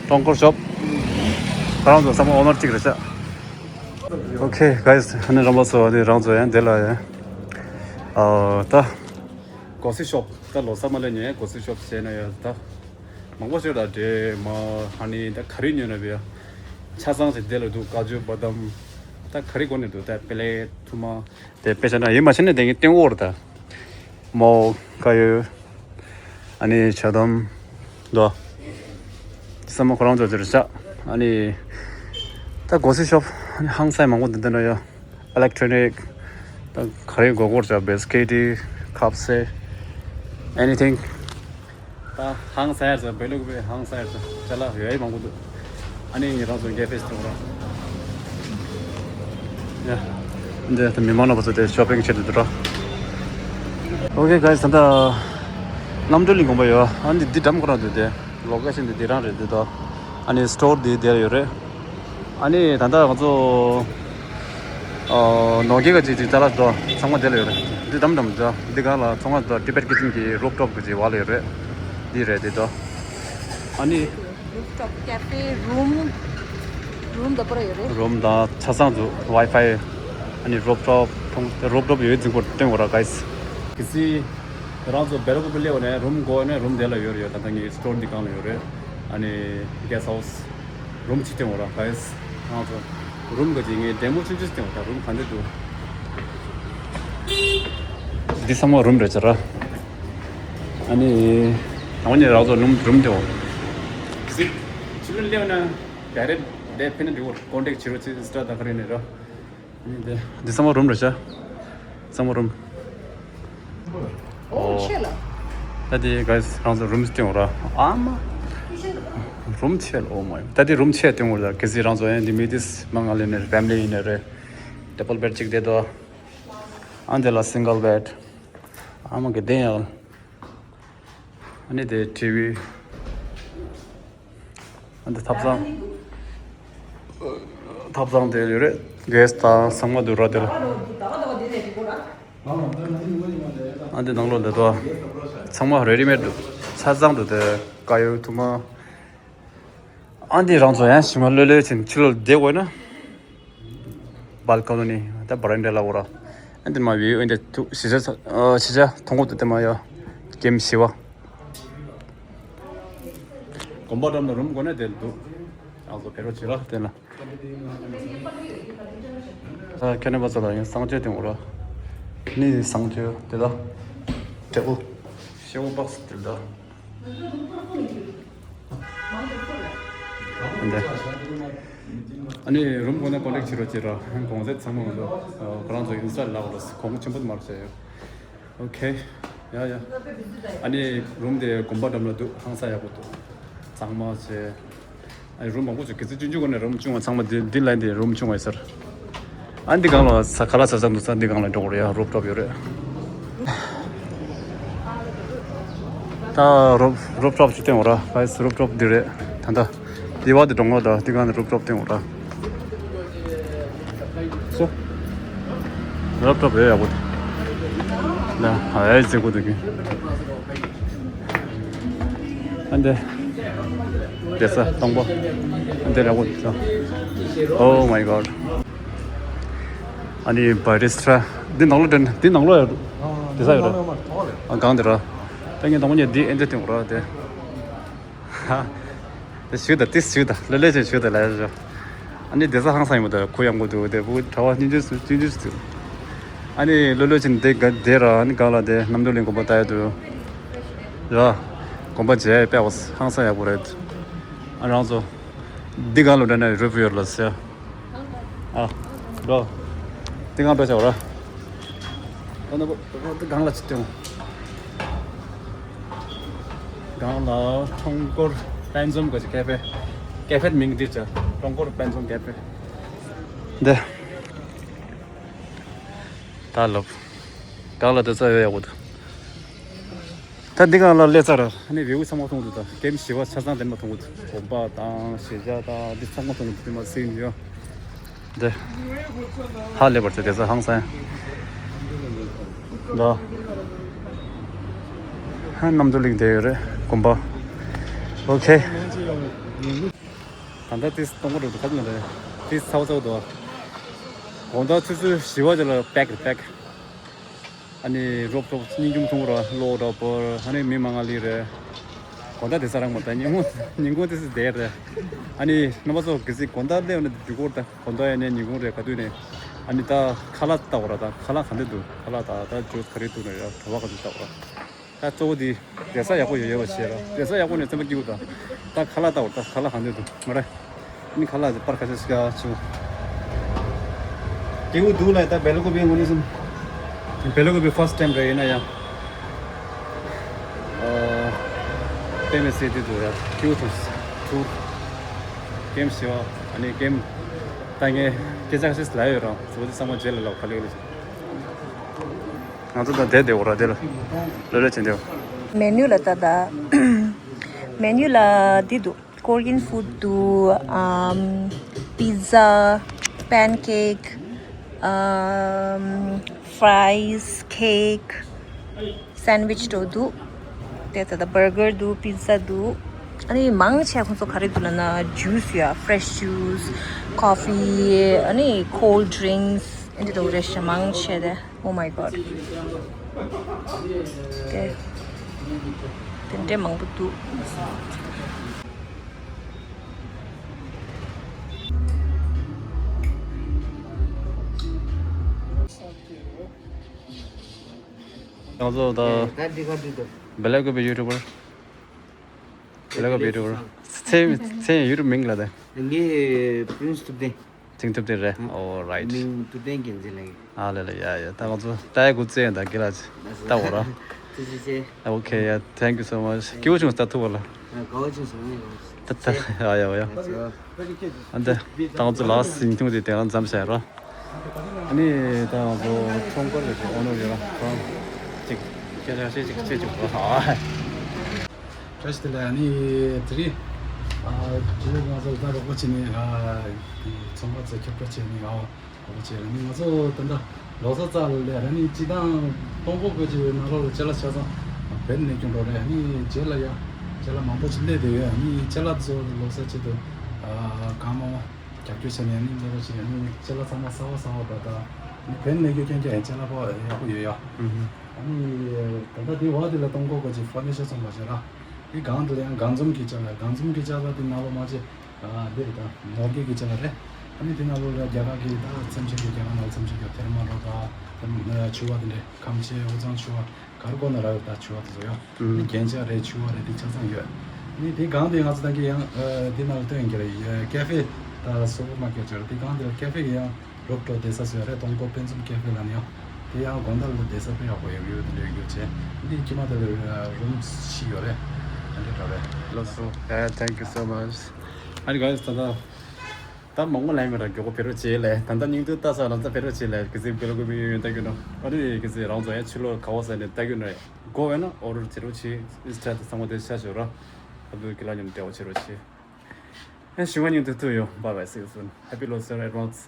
ཀྲུང་གོར་ཤོབ། ཁོ་རང་ཚོ་ཚང་མ་ཨོ་ནར་གཅིག་རེད་ཤག་ཨོ་ཁེ་གྷའི་སི། ཨ་ནི་རྣམ་པ་ཚོ་ཨ་ནི་རང་ཚོ་ཡང་འདི་ལ་ཡང་ཨ་ད་གོ་སི་ཤོབ། ད་ལོ་གསར་མ་སླེབས་ཉིན་གོ་སི་ཤོབ་བྱས་ན་ཡང་ད་མང་པོ་ཞིག་ད་འདྲེ་མ་ཧ་ནི་ད་ག་རེ་ཉོས་ན་བས་ཆ་ཚང་ཞིག་འདི་ལ་འདུག་ཀ་ཇུ་བ་དམ་ད་ག་རེ་དགོས་ནས་འདུག་ད་པེ་ལེ་ཐུར་མ། དེ་དཔེ་ཆ་ན་ཡིན་མ་ཤེས་ན་དེ་ངའི་སྟེང་འོག་རེད་ད། མོ་ཀ་ཡོད། ཨ་ནི་ཆ་དམ་དོ། ས་མོ་ཁོ་རང་ཚོ་ཚོ་རེད་ཤག་ཨ་ནི་ད་གོ་སི་ཤོབ། ཨ་ནི་ཧང་སང་མང་པོ་འདི་འདི་འདྲ་ཡོད། ཨི་ལེག་ཊྲོ་ནིག་ད་ག་རེ་དགོས་དགོས་ཤག་བིས་ཀིཊ་ཁབ་སེ། ཨེ་ནི་ཐིང་། ད་ཧང་སང་ཡར་ཟེར། བེ་ལུག་བེ་ཧང་སང་ཡར་ཟེར། ཅ་ལག་ཡོད་མང་པོ་འདུག་ཨ་ནི་ངེད་རང་ཚོ་གེ་ཧྥེ་སི་ཐོང་ར། ཡ། འདི་ད་མི་མང་རྣམ་པ་ཚོ་དེ་ཤོ་པིང་བྱེད་དུ་འདུག་ར། ཨོ་ཁེ་གྷའི་སི། ད་ལྟ་རྣམ་གྲོལ་གླིང་དགོན་པ་ཡོད། ཨ་ནི་འདི་འགྲམ་ཁོ་རང་འདུག་དེ་ལོ་ཀེ་ཤན་འདི་འདི་རང་རེད་འདི་དོ། ཨ་ནི་སི་ཊོར་འདི་དེར་ཡོད་རེད། ཨ་ནི་ད་ལྟ་ང་ཚོ་ཨ་ནོར་གེ་ག་ཅིག་ཅིག་ཅ་ལག་དོ་ཚང་མ་དེ་ལ་ཡོད་རེད། འདི་དམ་དམ་དོ་འདི་ག་ལ་ཚོང་ང་དོ་ཊི་བེཊ་ཀི་ཆན་གི་རུབ་ཊོབ་གི་ཅིག་བ་ལ་ཡོད་རེད། འདི་རེད་འདི་དོ། ཨ་ནི་རུབ་ཊོབ་ཀེ་ཧྥེ་རུམ། རུམ་དང་པོ་ར་ཡོད་རེད། རུམ་དང་ཆ་ཚང་དུ་ཝའི་ཕའི། ཨ་ནི་རུབ་ཊོབ་ཐོང་རུབ་ཊོབ་ཡོད་རྫིང་པོར་སྟོན་དགོས་ར་གྷའི་སི། གལ་སྲིད་རང་ཚོ་བེ་ལ་ཀུ་པི་སླེབས་ནས་རུམ་དགོས་ནས་རུམ་དེ་ལ་ཡོད་རེད་ཡོད། ད་ལྟ་ངའི་སི་ཊོར་འདི་སྒང་ལ་ཡོད་རེད། ཨ་ནི་གྷེ་སི་ཊི་ཧའུ་སི། རུམ་གཅིག་སྟོན་དགོས་ར་གྷའི་སི། རང་ཚོ་རུམ་ག་ཅིག་ངའི་ཌེ་མོ་ཆུང་ཆུང་སྟོན་དགོས། ད་རུམ་ག་འདྲ་འདུག་འདི་ཚང་མ་རུམ་རེད་ཟེར་ར། ཨ་ནི་ད་ནི་རང་ཚོ་རུམ་རུམ་སྟོན་དགོས། གལ་སྲིད་ཕྱི་ལོགས་སླེབས་ན་ཌའི་རེག་ཌའི་རེག་ཕེབས་ན་འགྲིག་གོ། ཀོན་ཊེག་བྱེད་རོགས་བྱེད། ཨིན་སི་ཊ་དང་ག་རེ་ནས་ར། འདི་ཚང་མ་རུམ་རེད་ཤག་ཚང་མ་རུམ། ཨོ་ཨོ་ཆེ་ལ། ད་དེ་གྷའི་སི་རང་ཚོ་རུམ་སྟོན་ར། ཨ་མ། རུམ་ཆེ་ལ། ཨོ་མའི། ད་དེ་རུམ་ཆེ་སྟོན་ར། གལ་སྲིད་རང་ཚོ་ཡང་འདི་མི་དེ་མང་ང་ལེ་ནས་ཕེ་མི་ལི་ཡིན་ནས་རེད། ཌབ་བལ་བེཌ་གཅིག་བསྡད་དོ། ཨ་འདི་ལ་སིང་གལ་བེཌ། ཨ་མ་གི་བསྡད་ཡ། ཨ་ནི་དེ་ཊི་ཝི། ཨ་འདི་ཐབ་ཚང་། ཐབ་ཚང་དེ་ཡོད་རེད། གྷེ་སི་དང་ཚང་མ་འདུག་ར་དེ་ལ། ཨ་འདི་ནང་ལོགས་འདི་དོ། ཚང་མ་རེ་ཌི་མེཌ་འདུག་ཆ་ཚང་འདུག་དེ་ཀ་ཡོད་ཐུབ་མ། ཨ་འདི་རང་ཚོ་ཡང་ཞིམ་མ་ལོས་ལོས་ཕྱིན་ཕྱི་ལོགས་བསྡད་དགོས་ན། བལ་ཀོ་ནི་ད་བ་རན་ཌ་ལ་འོ་ར། ཨ་འདི་མ་བི་ཨ་འདི་ཐུ་ཤི་ཇ་ཤི་ཇ་ཐོང་གོ་ཏུ་དེ་མ་ཡ། ཀེམ་བཞི་པ། དགོན་པ་འགྲམ་ལ་རུམ་དགོས་ན་དེ་འདུག་ཨ་ཚོ་ཕེ་རོ་ཆི་ར་དེ་ལ། ཨ་ཁེ་ནེ་པ་ཚོ་ལ་ཡང་གསང་སྤྱོད་དེ་འོ་ར། ནི་གསང་སྤྱོད་དེ་ལ། ཊེ་བལ། ཤེའུ་བོག་སི་དེ་ལ། འདི། ཨ་ནི་རུམ་དགོས་ན་ཀོན་ཊེག་བྱེད་རོགས་བྱེད་ར། གོང་ཚད་ཚང་མ་ང་ཚོ་ཁོ་རང་ཚོ་ཨིན་སི་ཊ་ལ་ལག་ལ་གོང་ཆེན་པོ་མར་བྱས་ཡོད། ཨོ་ཁེ། ཡ་ཡ། ཨ་ནི་རུམ་དེ་དགོན་པ་འགྲམ་ལ་འདུག་ཧང་སང་ཡག་པོ་འདུག་གཙང་མ་བྱས། ཨ་ནི་རུམ་མང་པོ་བྱུང་། གལ་སྲིད་ཆུང་ཆུང་གོ་ནས་རུམ་ཆུང་བ་ཚང་མ་འདི་འདི་ལ་འདི་རུམ་ཆུང་བ་ཡོད་ཟེར། ཨ་འདི་སྒང་ལ་ས་ཁ་ལག་ཟ་ས་འདུག་ས། འདི་སྒང་ལ་འགྲོ་དགོས་རེད་ཡ། རུབ་ཊོབ་ཡོད་རེད། ད་རུབ་རུབ་ཊོབ་ཅིག་སྟོན་འོ་ར། ཨ་རུབ་ཊོབ་འདི་རེད། ད་ད་འདི་བ་དེ་འགྲོ་འོ། ད་འདི་སྒང་ལ་རུབ་ཊོབ་སྟོན་འོ་ར། སོ། རུབ་ཊོབ་ཡོད་ཡག་པོ་འདུག་ད་ཨེ་ཟེར་གོ་འདུག་གི། ཨ་འདི། བསྡད་ས་སྟོང་པ། ཨ་འདི་ཡག་པོ་འདུག་ས། Oh my God. ཨ་ནི་བྷ་རི་སི་ཊ་ར། འདི་ནང་ལོགས་འདྲ། འདི་ནང་ལོགས་ཡ། བསྡད་ས་ཡོད་ར། ཨ་སྒང་འདི་ར། ད་ངས་དང་པོ་ཉིད་འདི་ཨེ་འདྲ་སྟོན་འོ་ར་དེ། ཧ། དེ་ཞུ་ད། དེ་ཞུ་ད། ལེ་ལེ་ཅན་ཞུ་ད་ལ་ཞུ། ཨ་ནི་བསྡད་ས་ཧང་སང་ཡིན་པ་ད། ཁུ་ཡག་པོ་འདུག་དེ་བུ་གྲྭ་པ་སྙིང་རྗེ་སུ་སྙིང་རྗེ་སུ། ཨ་ནི་ལོ་ལོ་ཅན་དེ་ག་དེ་ར། ཨ་ནི་ག་ལ་དེ་རྣམ་གྲོལ་གླིང་དགོན་པ་ལྟ་ཡ་འདུག་ར། དགོན་པ་མཇལ་ཡ་དཔེ་ཧང་སང་ཡག་པོ་རེད། ཨ་རང་ཚོ་འདི་ག་ལ་འདྲ་ན་རུབ་ཡོད་ལ་ཟེར། ཨ། འགྲོ། དེ་སྒང་འགྲོ་བྱ་བ་ར། ད་ནི་སྒང་ལ་ཅི་སྟོན། སྒང་ལ་ཁྲོམ་སྐོར་དཔལ་འཛོམས་ག་ཅི་ཀེ་ཧྥེ། ཀེ་ཧྥེ་མིང་འདི་ཅ། ཁྲོམ་སྐོར་དཔལ་འཛོམས་ཀེ་ཧྥེ། འདི། ད་ལོབ། སྒང་ལ་དེ་ཚོ་ཡོད་ཡག་པོ་འདུག་ད་འདི་སྒང་ལ་སླེབས་ཚར། ཨ་ནི་བེའུ་ཚང་མ་མཐོང་འདུག་ད་ཀེམ་བཞི་པ་ཆ་ཚང་དེ་མ་མཐོང་གི་འདུག་དགོན་པ་དང་གཞིས་ཆགས་དང་འདི་ཚང་མ་མཐོང་གི་འདུག་དེ་མ་ཟིན་ཡོད། འདི། ཧ་ལས་པར་ཚེ་དེ་ཚོ་ཧང་སང་། འདི། ཧ་རྣམ་གྲོལ་གླིང་དེ་ཡོད་རེད་དགོན་པ། ཨོ་ཁེ། ད་ལྟ་དེ་སྟོང་པ་འགྲོ་འདུག་ཁ་ཅིག་ལ་རེད། དེ་ཚ་བ་ཚ་བ་འདུག་དགོང་དག་ཆུ་ཚོད་བཞི་པ་ཅིག་ལ་པེག་རེད་པེག་ཨ་ནི་རོབ་རོབ་སྙིང་རྒྱུང་ཐུང་ར་གློག་ར་བོར། ཨ་ནི་མི་མང་ང་ལི་རེད། དགོང་དག་དེ་ས་རང་མ་ད་ཉིན་གུང་ཉིན་གུང་དེ་སི་དེ་རེད། ཨ་ནི་རྣམ་པ་ཚོ་གི་སི་དགོང་དག་སླེབས་ནས་རྒྱུ་སྐོར་ད་དགོང་དག་ཡ་ནས་ཉིན་གུང་རེད་ག་དུས་ནས། ཨ་ནི་ད་ཁ་ལག་ལྟ་བ་ར། ད་ཁ་ལག་ག་འདྲ་འདུག་ཁ་ལག་ད་ད་ཇུས་ག་རེ་འདུག་ན་ཡ་བྲོ་བ་ག་འདུག་ལྟ་བ་ར། ད་གཙོ་བོ་དེ་བསྡད་ས་ཡག་པོ་ཡོད་ཡོད་པ་བྱས་ར། བསྡད་ས་ཡག་པོ་ནས་སེམས་པ་སྐྱིད་པོ་དང་། ད་ཁ་ལག་ལྟ་བར་ད་ཁ་ལག་གང་འདྲ་འདུག་མ་རེད། ནི་ཁ་ལག་ཅིག་པར་ཁ་ཤས་ཤིག་ཆུ། སྐྱིད་པོ་འདུག་ལ། ད་བེ་ལ་ཀོ་བི་ངོ་ནི་སུམ། བེ་ལ་ཀོ་བི་ཕར་སི་ཊ་ཊེམ་རེད་ཡིན་ན་ཡང་། ཨ། དཔེ་མི་སྲིད་དེ་འདུག་ཡ། སྐྱིད་པོ་འདུག་ཐུག་ཀེམ་ཞི་བ། ཨ་ནི་ཀེམ། ད་ངས་སྐད་ཆ་ཁ་ཤས་ལ་ཡོད་རང་ཚོ་དེ་ཚང་མ་རྗེས་ལ་ལབ་ག་ལེ་ག་ལེ་བྱེད། ང་ཚོ་ད་བསྡད་བསྡད་འོ་ར་དེ་ལ། ལོས་ལོས་བྱེད་འདེའོ། མེ་ནུ་ལ་ལྟ་ད། མེ་ནུ་ལ་འདི་འདུག Korean food འདུག་ཨམ། pizza, pancake, ཨམ། fries, cake, sandwich འདྲ་འདུག་དེ་ད་ལྟ་བར་གར་འདུག pizza འདུག་ཨ་ནི་མང་ཆེ་ཁོང་ཚོ་ག་རེ་འདུག་ལབ་ན་ཇུས་ཡ། fresh juice, coffee, ཨ་ནི་cold drinks ཨ་འདི་འདྲ་རེད་ཤག་མང་ཆེ་དེ། Oh my God. དེ་དེ་འདྲའི་མང་པོ་འདུག་ང་ཚོ་ད་བེ་ལ་ཀོ་བི་ཡུ་ཊུ་བར། བེ་ལ་ཀོ་བི་ཡུ་ཊུ་བར། མཚན་མཚན་ཡུ་ཊུབ་མིང་ལ་དེ། ངའི་པྲིན་སི་ཐུབ་བསྟན། ཐིང་ཐུབ་དེ་རེད། ཨོ་རའིཊ། མིང་ཐུབ་བསྟན་རྒྱལ་མཚན་ལགས། ཨ་ལེ་ལེ། ཡ་ཡ། ད་ང་ཚོ་ལྟ་ཡ་འགོ་བཙུགས་ཡིན། ད་དགེ་ལགས་ལྟ་འོ་ར། ཐུགས་རྗེ་ཆེ། Okay, yeah, thank you so much. སྐྱིད་པོ་བྱུང་། ད་ཐུག་པ་ལ། དགའ་བོ་བྱུང་སོང་། ད་ད་ཡ་ཡ་ཡ། ཨ་འདི་ད་ང་ཚོ་ལ་ཟིན་ཐུང་དེ་དེ་རང་མཚམས་བྱས་ར། ཨ་ནི་ད་ང་ཚོ་ཁྲོམ་སྐོར་ལ་ཅིག་ཨོ་ནོ་ཡོད་ར། ཁོང་ཅིག་སྐད་ཆ་ཤེས་ཅིག་བྱེད་བཅུག་ར། བཀྲ་ཤིས་བདེ་ལེགས། ཨ་ནི་དེ་རིང་ཨ་དེ་རིང་ང་ཚོ་ད་རོགས་པ་བྱས་ནས་ཨ་ཚོང་པ་ཚོ་ཁྱབ་བསྒྲགས་བྱས་ནས་ཨ་རོགས་པ་བྱས། ཨ་ནི་ང་ཚོ་ད་ལྟ་ལོ་གསར་རྩ་ལ་སླེབས། ཨ་ནི་སྤྱིར་བཏང་སྟོང་སྐོར་བོད་ཀྱི་ནང་ལོགས་ལ་ཅ་ལག་ཆ་ཚང་བོད་ནས་སྐྱོན་འགྲོ་རེད། ཨ་ནི་རྗེས་ལ་ཡ་ཅ་ལག་མང་པོ་ཞིག་སླེབས་བསྡད་ཡོད། ཨ་ནི་ཅ་ལག་ཚོ་ལོ་གསར་ཆེད་དུ་ཨ་གང་མང་མང་རྒྱབ་སྐྱོར་བྱས་ནས། ཨ་ནི་འདི་འདྲ་བྱས་ནས་ཨ་ནི་ཅ་ལག་ཚང་མ་གསར་པ་གསར་པ་འགྲོ། ད་ཨ་ནི་བོད་ནས་སྐྱོན་སྐྱོན་ཀྱང་ཅ་ལག་པོ་ཡག་པོ་ཡོད་ཡ། ཨ་ནི་ད་ལྟ་དེ་འོག་དེ་ལ་སྟོང་སྐོར་བོད་ཀྱི་ཕར་ནི་ཅར་ཚོང་པ་ཞིག་ར། དེ་སྒང་དེ་ལ་ཡང་སྒང་འཛོམས་ཀྱི་ཅ་ལག་སྒང་འཛོམས་ཀྱི་ཅ་ལག་དེ་ནང་ལོགས་མ་ཆེ། ཨ་འདི་རེད། ད་ནོར་གྱི་གི་ཅ་ལག་རེད། ཨ་ནི་དེ་ནང་ལོགས་ལ་རྒྱ་གར་གྱི་ད་ཚེམ་ཆུ་གི་རྒྱ་གར་ནང་ཚེམ་ཆུ་གི་ཐེར་མ་རོ། ད་ཐེར་མ་ཆུ་བ་དེ་འདྲས་ཁམ་ཆེ་དབུས་གཙང་ཆུ་བ་གར་གོ་ན་ར་ཡོད། ད་ཆུ་བ་དེ་ཚོ་ཡོད། ཨ་ནི་རྒྱན་ཆ་རེད། ཆུ་བ་རེད། དེ་ཆ་ཚང་ཡོད། ཨ་ནི་དེ་སྒང་དེ་ང་ཚོ་ད་གི་ཡང་ཨ་དེ་ནང་ལ་སྟོན་གྱི་རེད། ཀེ་ཧྥེ་ད་སུ་པར་མར་ཀེཊ་ཅིག་རེད། དེ་སྒང་དེ་ལ་ཀེ་ཧྥེ་གི་ཡང་རོབ་ཊོབ་བསྡད་ས་བཟོས་རེད། སྟོང་སྐོར་དཔལ་འཛོམས་ཀེ་ཧྥེ་ལབ་ནས་ཡང་། དེ་ཡང་དགོང་དག་ལ་བསྡད་ས་དཔེ་ཡག་པོ་ཡོད་ཡོད་དེ་འདྲ་ཡོད་རྒྱུ་བྱས། འདི་དཀྱིལ་མ་དེ་ལ་རུམ་བཞི་ཡོད་རེད། དེ་འདྲ་འདྲ་རེད། ལགས་སོ། Yeah, thank you so much. ཨ་ནི་guys, ད་ལྟ་ ད་མང་པོ་ལན་མི་ར་མགྱོགས་པོ་ཕེབས་རོགས་བྱེད་ལས། ད་ལྟ་སྙིང་དོན་ལྟ་ས་རང་ཚ་ཕེབས་རོགས་བྱེད་ལས། གི་ཟིག་བེ་ལོ་གི་བི་ཡོན་ལྟ་གི་ནོ། ཨ་རི་གི་ཟིག་རང་ཚོ་ཡང་ཕྱི་ལོ་ག་བ་ས་ནས་ལྟ་གི་ནོ། གོ་བས་ན་ཨོ་རོ་བྱེད་རོགས་བྱེད། ཨིན་སི་ཊ་དང་ཚང་མ་དེ་ཤ་ཞོ་ར། ཨ་བུ་གི་ལ་ཉམས་འབྲེལ་བ་བྱེད་རོགས་བྱེད། ཨེ་ཞུ་བ་སྙིང་དོན་ཐུ་ཡོ། Bye bye, see you soon, happy Losar advance.